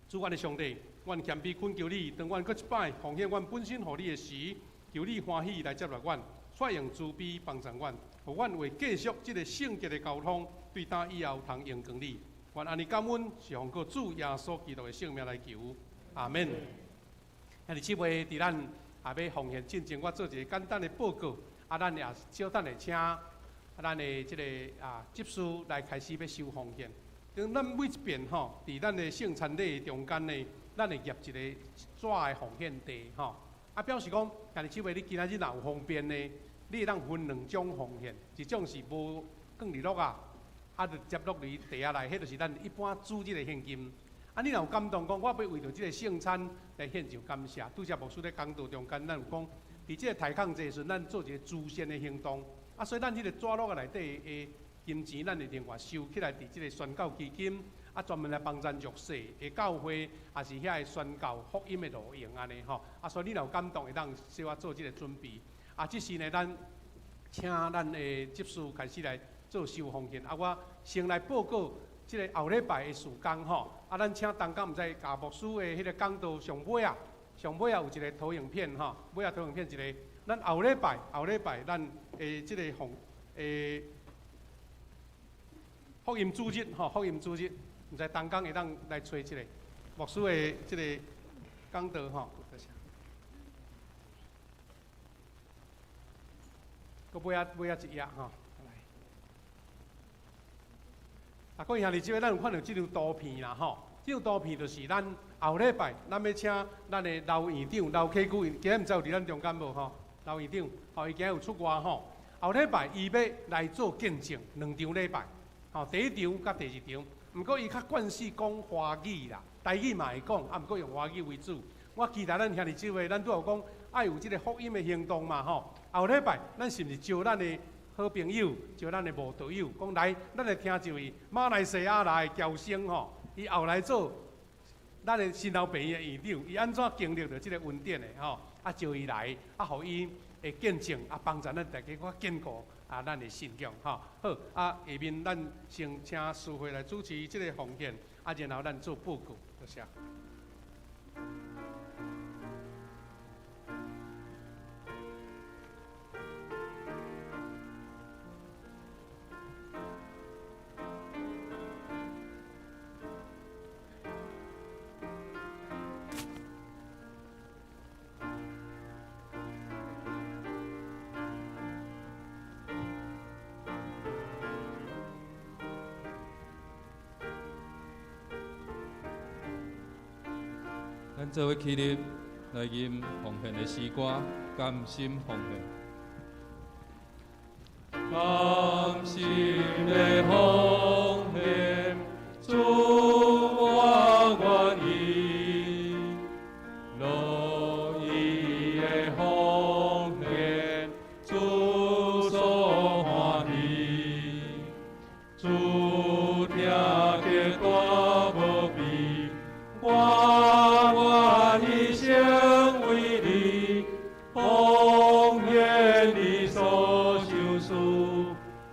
主阮的上帝，阮谦卑恳求你，当阮阁一摆奉献阮本身予你的时，求你欢喜来接纳阮，率用慈悲帮助阮，予阮会继续这个圣洁的交通，对今以后通荣光你。愿按呢感恩，是奉靠主耶稣基督的圣名来求，阿们。兄弟姊妹，伫咱也欲奉献进前，我做一个简单的报告。啊，咱也稍等下，请咱的这个执事来开始欲收奉献。当咱每一遍吼，伫咱的圣餐礼中间呢，咱会夹一个纸的奉献袋吼。啊，表示讲，兄弟姊妹，你今仔日若有方便呢，你会当分两种奉献，一种是无放伫落啊，啊，就接落伫袋仔内，彼就是咱一般主日的现金。啊，你若有感动讲，我欲为著这个圣餐来献上感谢。拄才牧师咧讲道中间，咱有讲，伫这个提抗节时阵，咱做一个慈善的行动。啊，所以咱彼个纸橐仔内底的金钱，咱会另外收起来，伫这个宣教基金，啊，专门来帮助弱势的教会，也是遐个宣教福音的路用按呢吼。啊，所以你若有感动，会当小可做这个准备。啊，这时呢，咱请咱的执事开始来做收奉献。啊，我先来报告这个后礼拜的事工吼。啊，咱请同工毋知共牧师的彼个讲道上尾啊，上尾啊有一个投影片吼，尾啊投影片一个，咱后礼拜后礼拜咱的这个奉的福音主日吼，福音主日，毋知同工会当来揣这个牧师的这个讲道吼。多谢。阁尾仔尾仔一页吼，来。啊，各位兄弟姊妹，咱有看著这张图片啦吼。这张图片就是咱后礼拜咱欲请咱的刘院长刘启久，今日毋知有伫咱中间无吼？刘院长，吼，伊今日有出外吼。后礼拜伊欲来做见证，两场礼拜，吼，第一场佮第二场。毋过伊较惯势讲华语啦，台语嘛会讲，啊，毋过用华语为主。我期待咱兄弟姊妹，咱拄有讲爱有这个福音的行动嘛吼。后礼拜咱是毋是招咱的好朋友，招咱的慕道友，讲来，咱来听一位马来西亚来的侨生吼，伊后来做咱的新老病院的院长，伊按怎经历著这个恩典的吼？啊，招伊来，啊，予伊会见证，啊，帮助咱大家阁坚固啊，咱的信仰吼。好，啊，下面咱先请司会来主持这个奉献，啊，然后咱做报告，多谢。咱做伙起立来吟奉献的诗歌，甘心奉献。甘心的奉献，主我愿意，乐意的奉献，主所欢喜，主听见大无比，我愿一生为你奉献你所赏赐，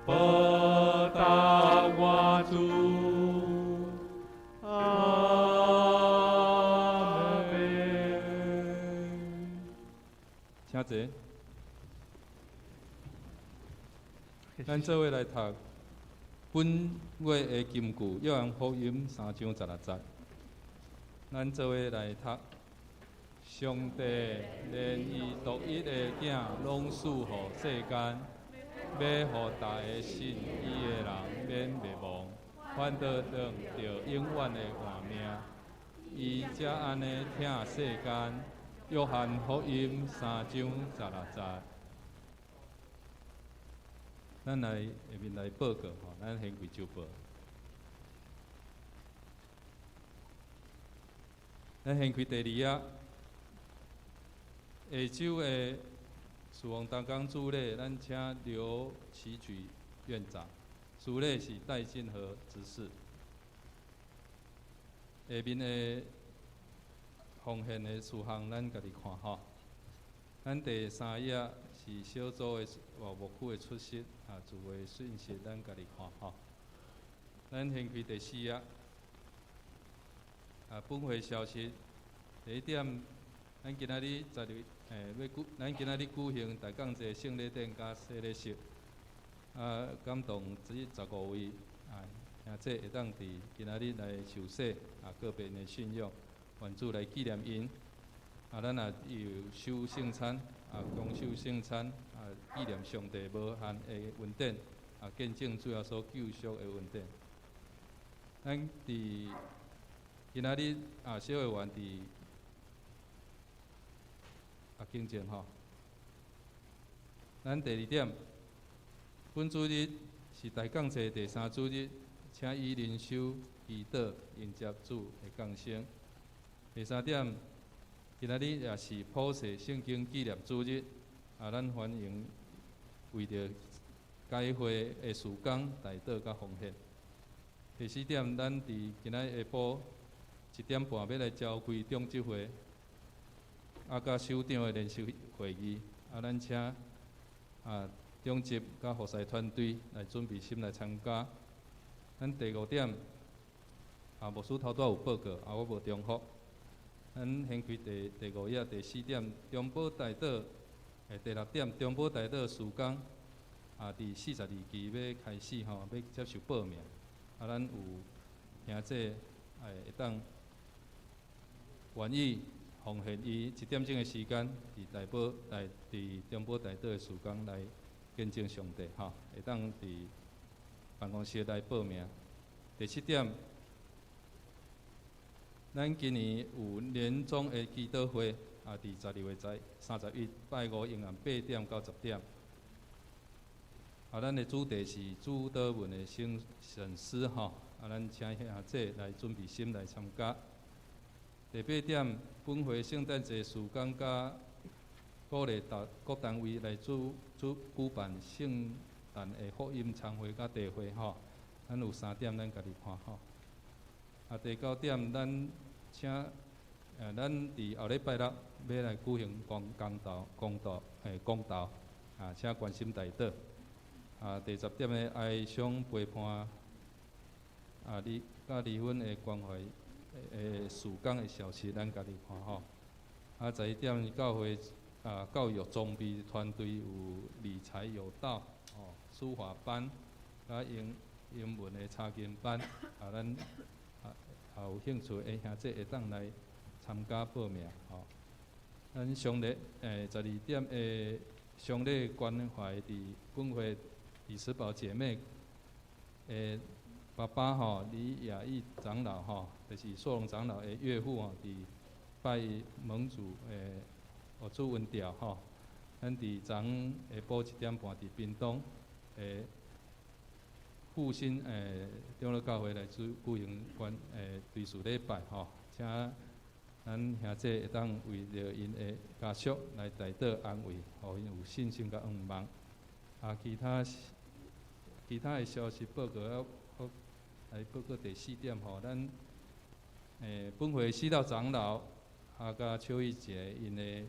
报答我主。阿们。请坐。咱做伙来读本月的金句，約翰福音三章十六節，咱做伙來讀。上帝連伊獨一的囝攏賜予世間，欲予逐个信伊的人免滅亡，反倒得著永遠的活命。伊才按呢疼世間。約翰福音三章十六節。咱來下面來報告吼，咱先開週報。咱先開第二頁。下晝的事奉同工主禮，咱請劉啟舉院長，主禮是戴進和執事。下面的奉獻的事項，咱家己看吼。咱第三頁是小組的牧區的出席啊，聚會訊息，咱家己看吼。咱先開第四頁。啊，本會消息，第一點，咱今仔日十二，欲舉，咱今仔日舉行大降祭聖禮典佮洗禮式。啊，感動這15位啊兄姊會當佇今仔日來受洗，啊，告別𪜶的信仰，願主來紀念𪜶。啊，咱也有守聖餐，啊，共守聖餐，啊，紀念上帝無限的恩典，啊，見證主耶穌救贖的恩典。咱佇今仔日啊，小會員佇啊，更正吼。咱第二點，本主日是大降祭第三主日，請以靈修、祈禱迎接主的降生。第三點，今仔日也是普世聖經紀念主日，啊，咱歡迎為著該會的事工代禱佮奉獻。第四點，咱佇今仔日下晡1點半欲來召開長執會，啊，佮首長的聯席會議，啊，咱請啊長執佮服侍團隊來準備心來參加。咱第五點，啊，牧師頭拄仔有報告，啊，我無重複。咱掀開第五頁第四點，中保代禱，第六點，中保代禱事工，啊，佇42期欲開始吼，欲接受報名。啊，咱有兄姊會當願意奉獻伊一點鐘的時間，佇大寶來佇中保代禱的事工來見證上帝吼，會當佇辦公室來報名。第七點，咱今年有年終的祈禱會，啊，佇12月31拜五晚暗8點到10點。啊，咱的主題是主禱文的省思吼，啊，咱請兄姊來準備心來參加。第八點，本會聖誕節事工佮鼓勵逐各單位來主主舉辦聖誕的福音餐會佮茶會吼。咱有三點，咱家己看吼。啊，第九點，咱請，咱佇後禮拜六欲來舉行講講道、講道、講道，啊，請關心代禱。啊，第十點的哀傷陪伴，啊，離佮離婚的關懷的事工的消息，咱家己看吼。啊，11點教會啊，教育裝備團隊有理財有道，吼，書法班，佮英文的查經班，啊，咱啊有興趣的兄姊會當來參加報名，吼。咱上禮12點的喪禮關懷佇本會李慈寶姐妹的爸爸吼，李雅義長老吼，就是碩龍長老的岳父吼，佇拜一蒙主的予主恩召吼。咱佇昨昏下晡1點半佇屏東的復興長老教會來主舉行關追思禮拜吼，請咱兄姊會當為著𪜶的家屬來代禱安慰，予𪜶有信心佮向望。啊，其他的消息報告，我來報告第四點吼，咱本會四道長老啊，佮邱玉杰𪜶的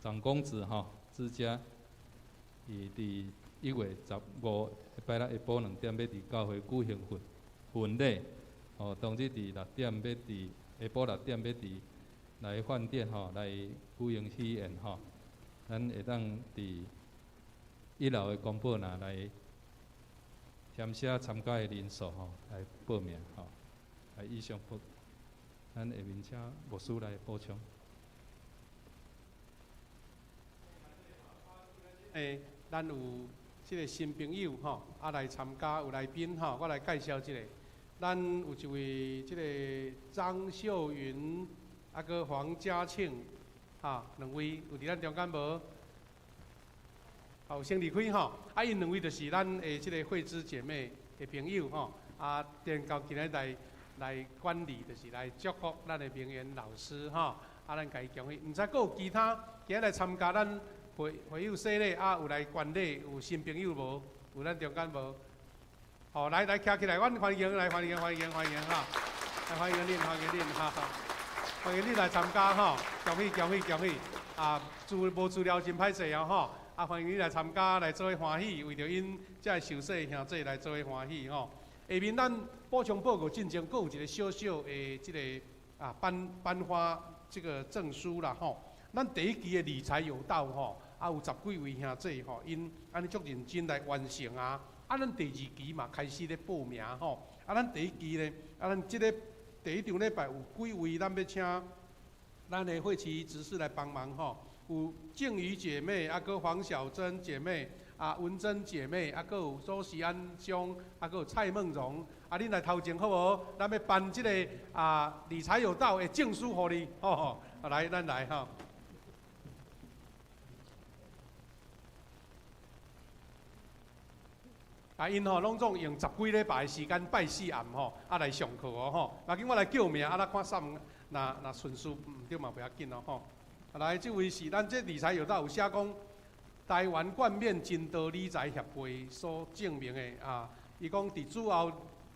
長公子吼，之家，伊佇1月15拜六下晡2點欲佇教會舉行婚禮，吼，當日佇六點欲佇下晡六點欲佇來飯店吼來舉行喜宴吼，咱會當佇一樓的公布欄來填写参加的人数吼，来报名吼，来以上报。咱下面请牧师来补充。咱有这个新朋友吼，来参加有来宾吼，我来介绍一下。咱有一位这个张秀云，阁黄嘉庆，哈，两位有伫咱中间无？好，先离开吼。𪜶两位就是咱的这个慧芝姐妹的朋友吼。电到今日来管理，就是来祝福咱的明媛老师吼。咱共伊恭喜。毋知阁有其他今日来参加咱会友洗礼，有来观礼，有新朋友无？有咱中间无？好，来来徛起来，阮欢迎来欢迎欢迎欢迎哈！来欢迎恁，欢迎恁哈！欢迎恁来参加吼，恭喜恭喜恭喜！资无资料真歹势哦吼！欢迎你来参加，来做伙欢喜，为著𪜶这个受洗兄弟来做伙欢喜吼。下面咱补充报告进前，阁有一个小小的这个颁发这个证书啦吼。咱第一期的理财有道吼，有十几位兄弟吼，𪜶按呢足认真来完成啊。咱第二期嘛开始咧报名吼。咱第一期咧，咱这个第一场礼拜有几位，咱欲请咱的会期执事来帮忙吼。有静瑜姐妹，阁黄小珍姐妹，文珍姐妹，阁有周喜安兄，阁有蔡梦荣，恁来头前好无？咱欲颁这个理财有道的证书予你，吼吼，来，咱来吼。𪜶吼拢总用十几礼拜的时间拜四暗吼，来上课哦吼。若紧我来叫名，咱看啥物，若顺序毋对嘛袂要紧哦吼。来，这位是咱这理财有道有写讲，台湾冠冕真道理财协会所证明的啊。伊讲伫主后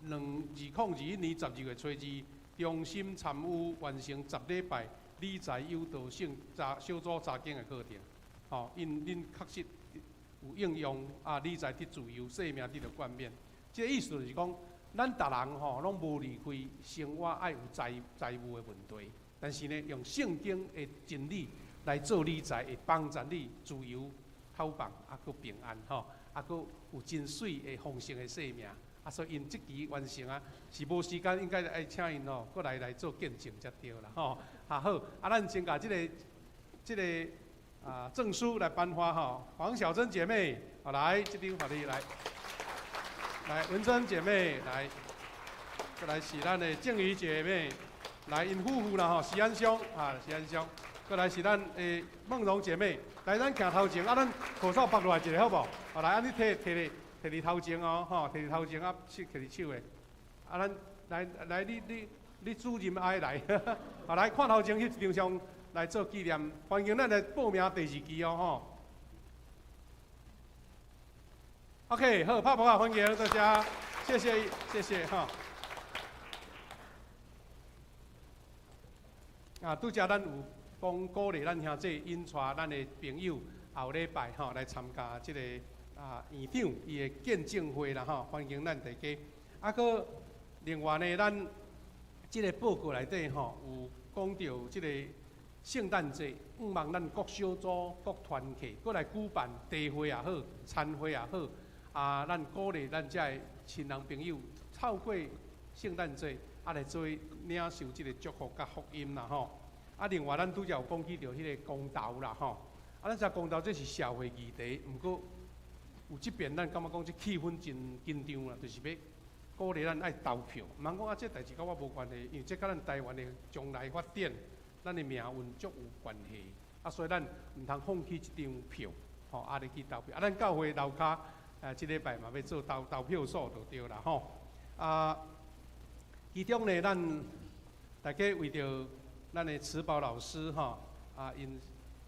2021年12月初二，中心参与完成10礼拜理财有道性查小组查经的课程。吼，𪜶恁确实有应用理财得自由，生命得著冠冕。这个意思就是讲，咱逐人吼拢无离开生活爱有财务的问题，但是呢，用圣经的真理来做理财，会帮助你自由、透放，阁平安吼，阁有真媠的丰盛的生命。所以𪜶这期完成啊，是无时间，应该爱请𪜶吼，阁来做见证才对啦吼。好，咱先共这个证书来颁发吼，黄小珍姐妹，好来，这张予你来，来文珍姐妹来，阁来是咱的静瑜姐妹，来𪜶夫妇啦吼，徐安兄啊，徐安兄，阁来是咱的梦荣姐妹，来咱徛头前，咱口罩拔落来一下好无？好来，按呢摕伫头前哦，吼，摕伫头前啊，摕伫手的，咱来来你主任爱来，好来看头前翕一张相。来做纪念，欢迎咱来报名第二期哦，吼。OK，好，拍噗仔，欢迎大家，谢谢，谢谢哈。拄才咱有讲鼓励咱兄弟𪜶带咱的朋友后礼拜吼来参加这个院长伊的见证会啦吼，欢迎咱大家。阁另外呢，咱这个报告内底吼有讲到这个。圣诞节，向望咱各小组、各团契，阁来举办茶会也好，餐会也好，咱鼓励咱遮的亲人朋友，透过圣诞节，来做领受这个祝福佮福音啦吼。另外咱拄才有讲起著彼个公投啦吼。咱知公投这是社会议题，毋过有这边咱感觉讲这气氛真紧张啦，就是欲鼓励咱爱投票。毋通讲这代志佮我无关系，因为这佮咱台湾的将来发展。咱的命运足有关系，所以咱毋通放弃这张票，吼，咧去投票。咱教会楼跤，这礼拜嘛欲做投票所就对啦，吼。其中呢，咱大家为著咱的慈宝老师，吼，𪜶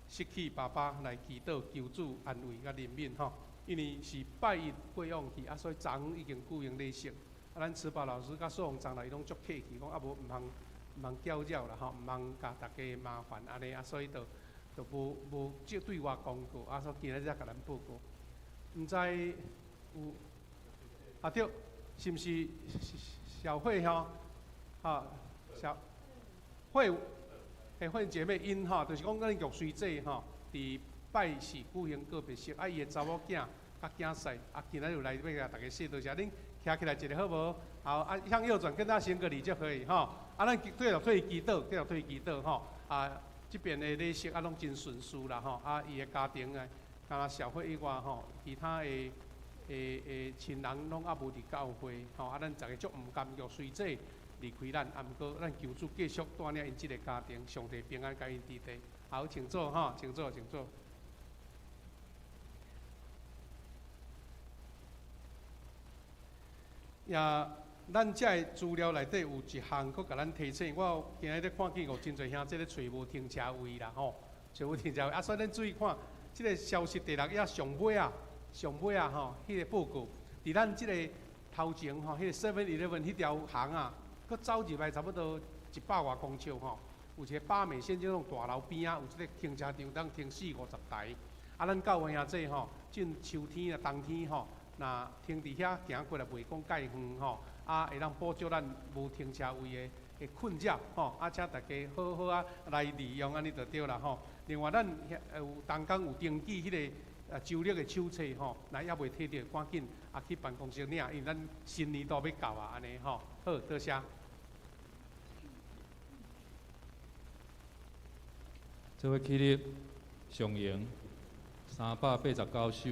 失去爸爸来祈祷求主安慰佮怜悯，吼。因为是拜一过往去，所以昨昏已经举行礼仪。咱慈宝老师佮苏宏长老伊拢足客气，讲无毋通搅扰啦吼，毋通共大家麻烦按呢，所以就无这对外公告，所以今日才共咱报告。毋知有对，是毋是小慧吼？小慧，慧姐妹𪜶吼，就是讲咱玉随姐吼，伫拜四举行告别式，伊的查某囝佮囝婿，啊，今仔日来欲共大家说多谢，恁徛起来一下好无？好，啊，向右转，跟他行个礼就可以吼。啊，咱继续替伊祈祷，继续替伊祈祷吼。啊，这边的礼仪啊，拢真顺遂啦吼。啊，伊的家庭啊，敢若社会以外吼，其他的亲人拢犹无伫教会吼。啊，咱逐家足毋甘愿随这离开咱，啊，毋过咱求主继续带领𪜶这个家庭，上帝平安佮𪜶伫地。好，请坐吼，请坐，请坐。也，咱遮的资料内底有一项，阁共咱提醒。我今日咧看见有真济兄弟咧揣无停车位啦吼，揣无停车位。啊，所以恁注意看，这个消息第六页上尾啊，上尾啊吼，彼个报告，伫咱这个头前吼，彼个 Seven Eleven 彼条巷啊，阁走入来差不多100外公尺吼，有一个八美线这种大楼边仔有这个停车场，当停四五十台。啊，咱教会兄弟吼，进秋天啊、冬天吼，若停伫遐行过来袂讲介远吼，啊，会当补足咱无停车位的困扰吼，啊，请大家好好啊来利用按呢就对啦吼。另外，咱遐有同工有登记彼个周历的手册吼，若犹未提著，赶紧啊去办公室领，因为咱新年度欲到啊，按呢吼。好，多谢。这位起立上营389首。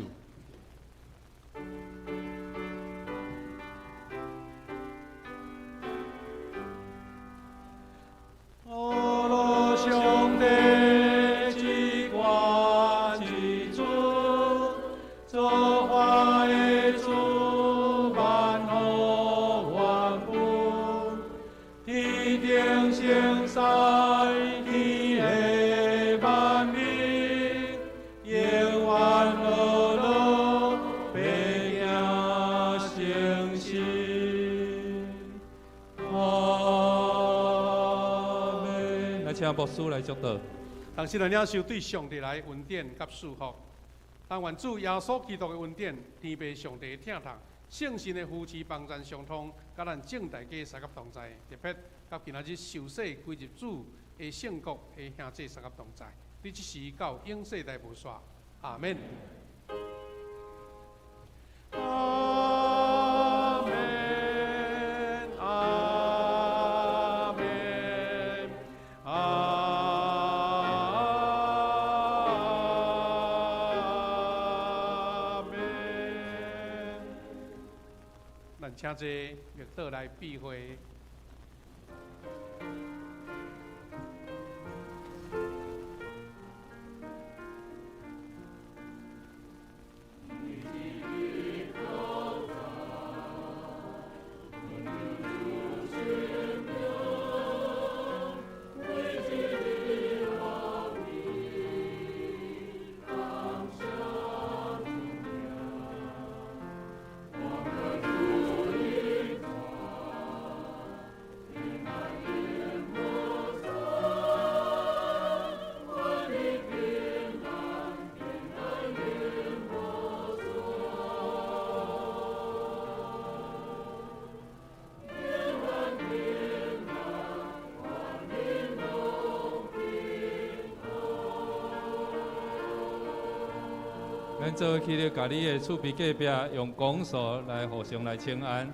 阿罗上帝至高至尊，造化的主，万物万物，天顶圣山，天下万民，永远乐乐，白行诚实。阿门。来，请牧师来祝祷。同时来领受对上帝来恩典佮祝福。但愿主耶稣基督的恩典、天父上帝的疼痛、圣神的扶持帮助相通，佮咱众大家相佮同在，特别佮今仔日受洗归入主的圣国的兄弟相佮同在。你这时到永世代无煞。阿门。阿门，阿门，阿门。咱请这默祷来闭会。咱做伙起立，共你的厝边隔壁用拱手来互相来请安。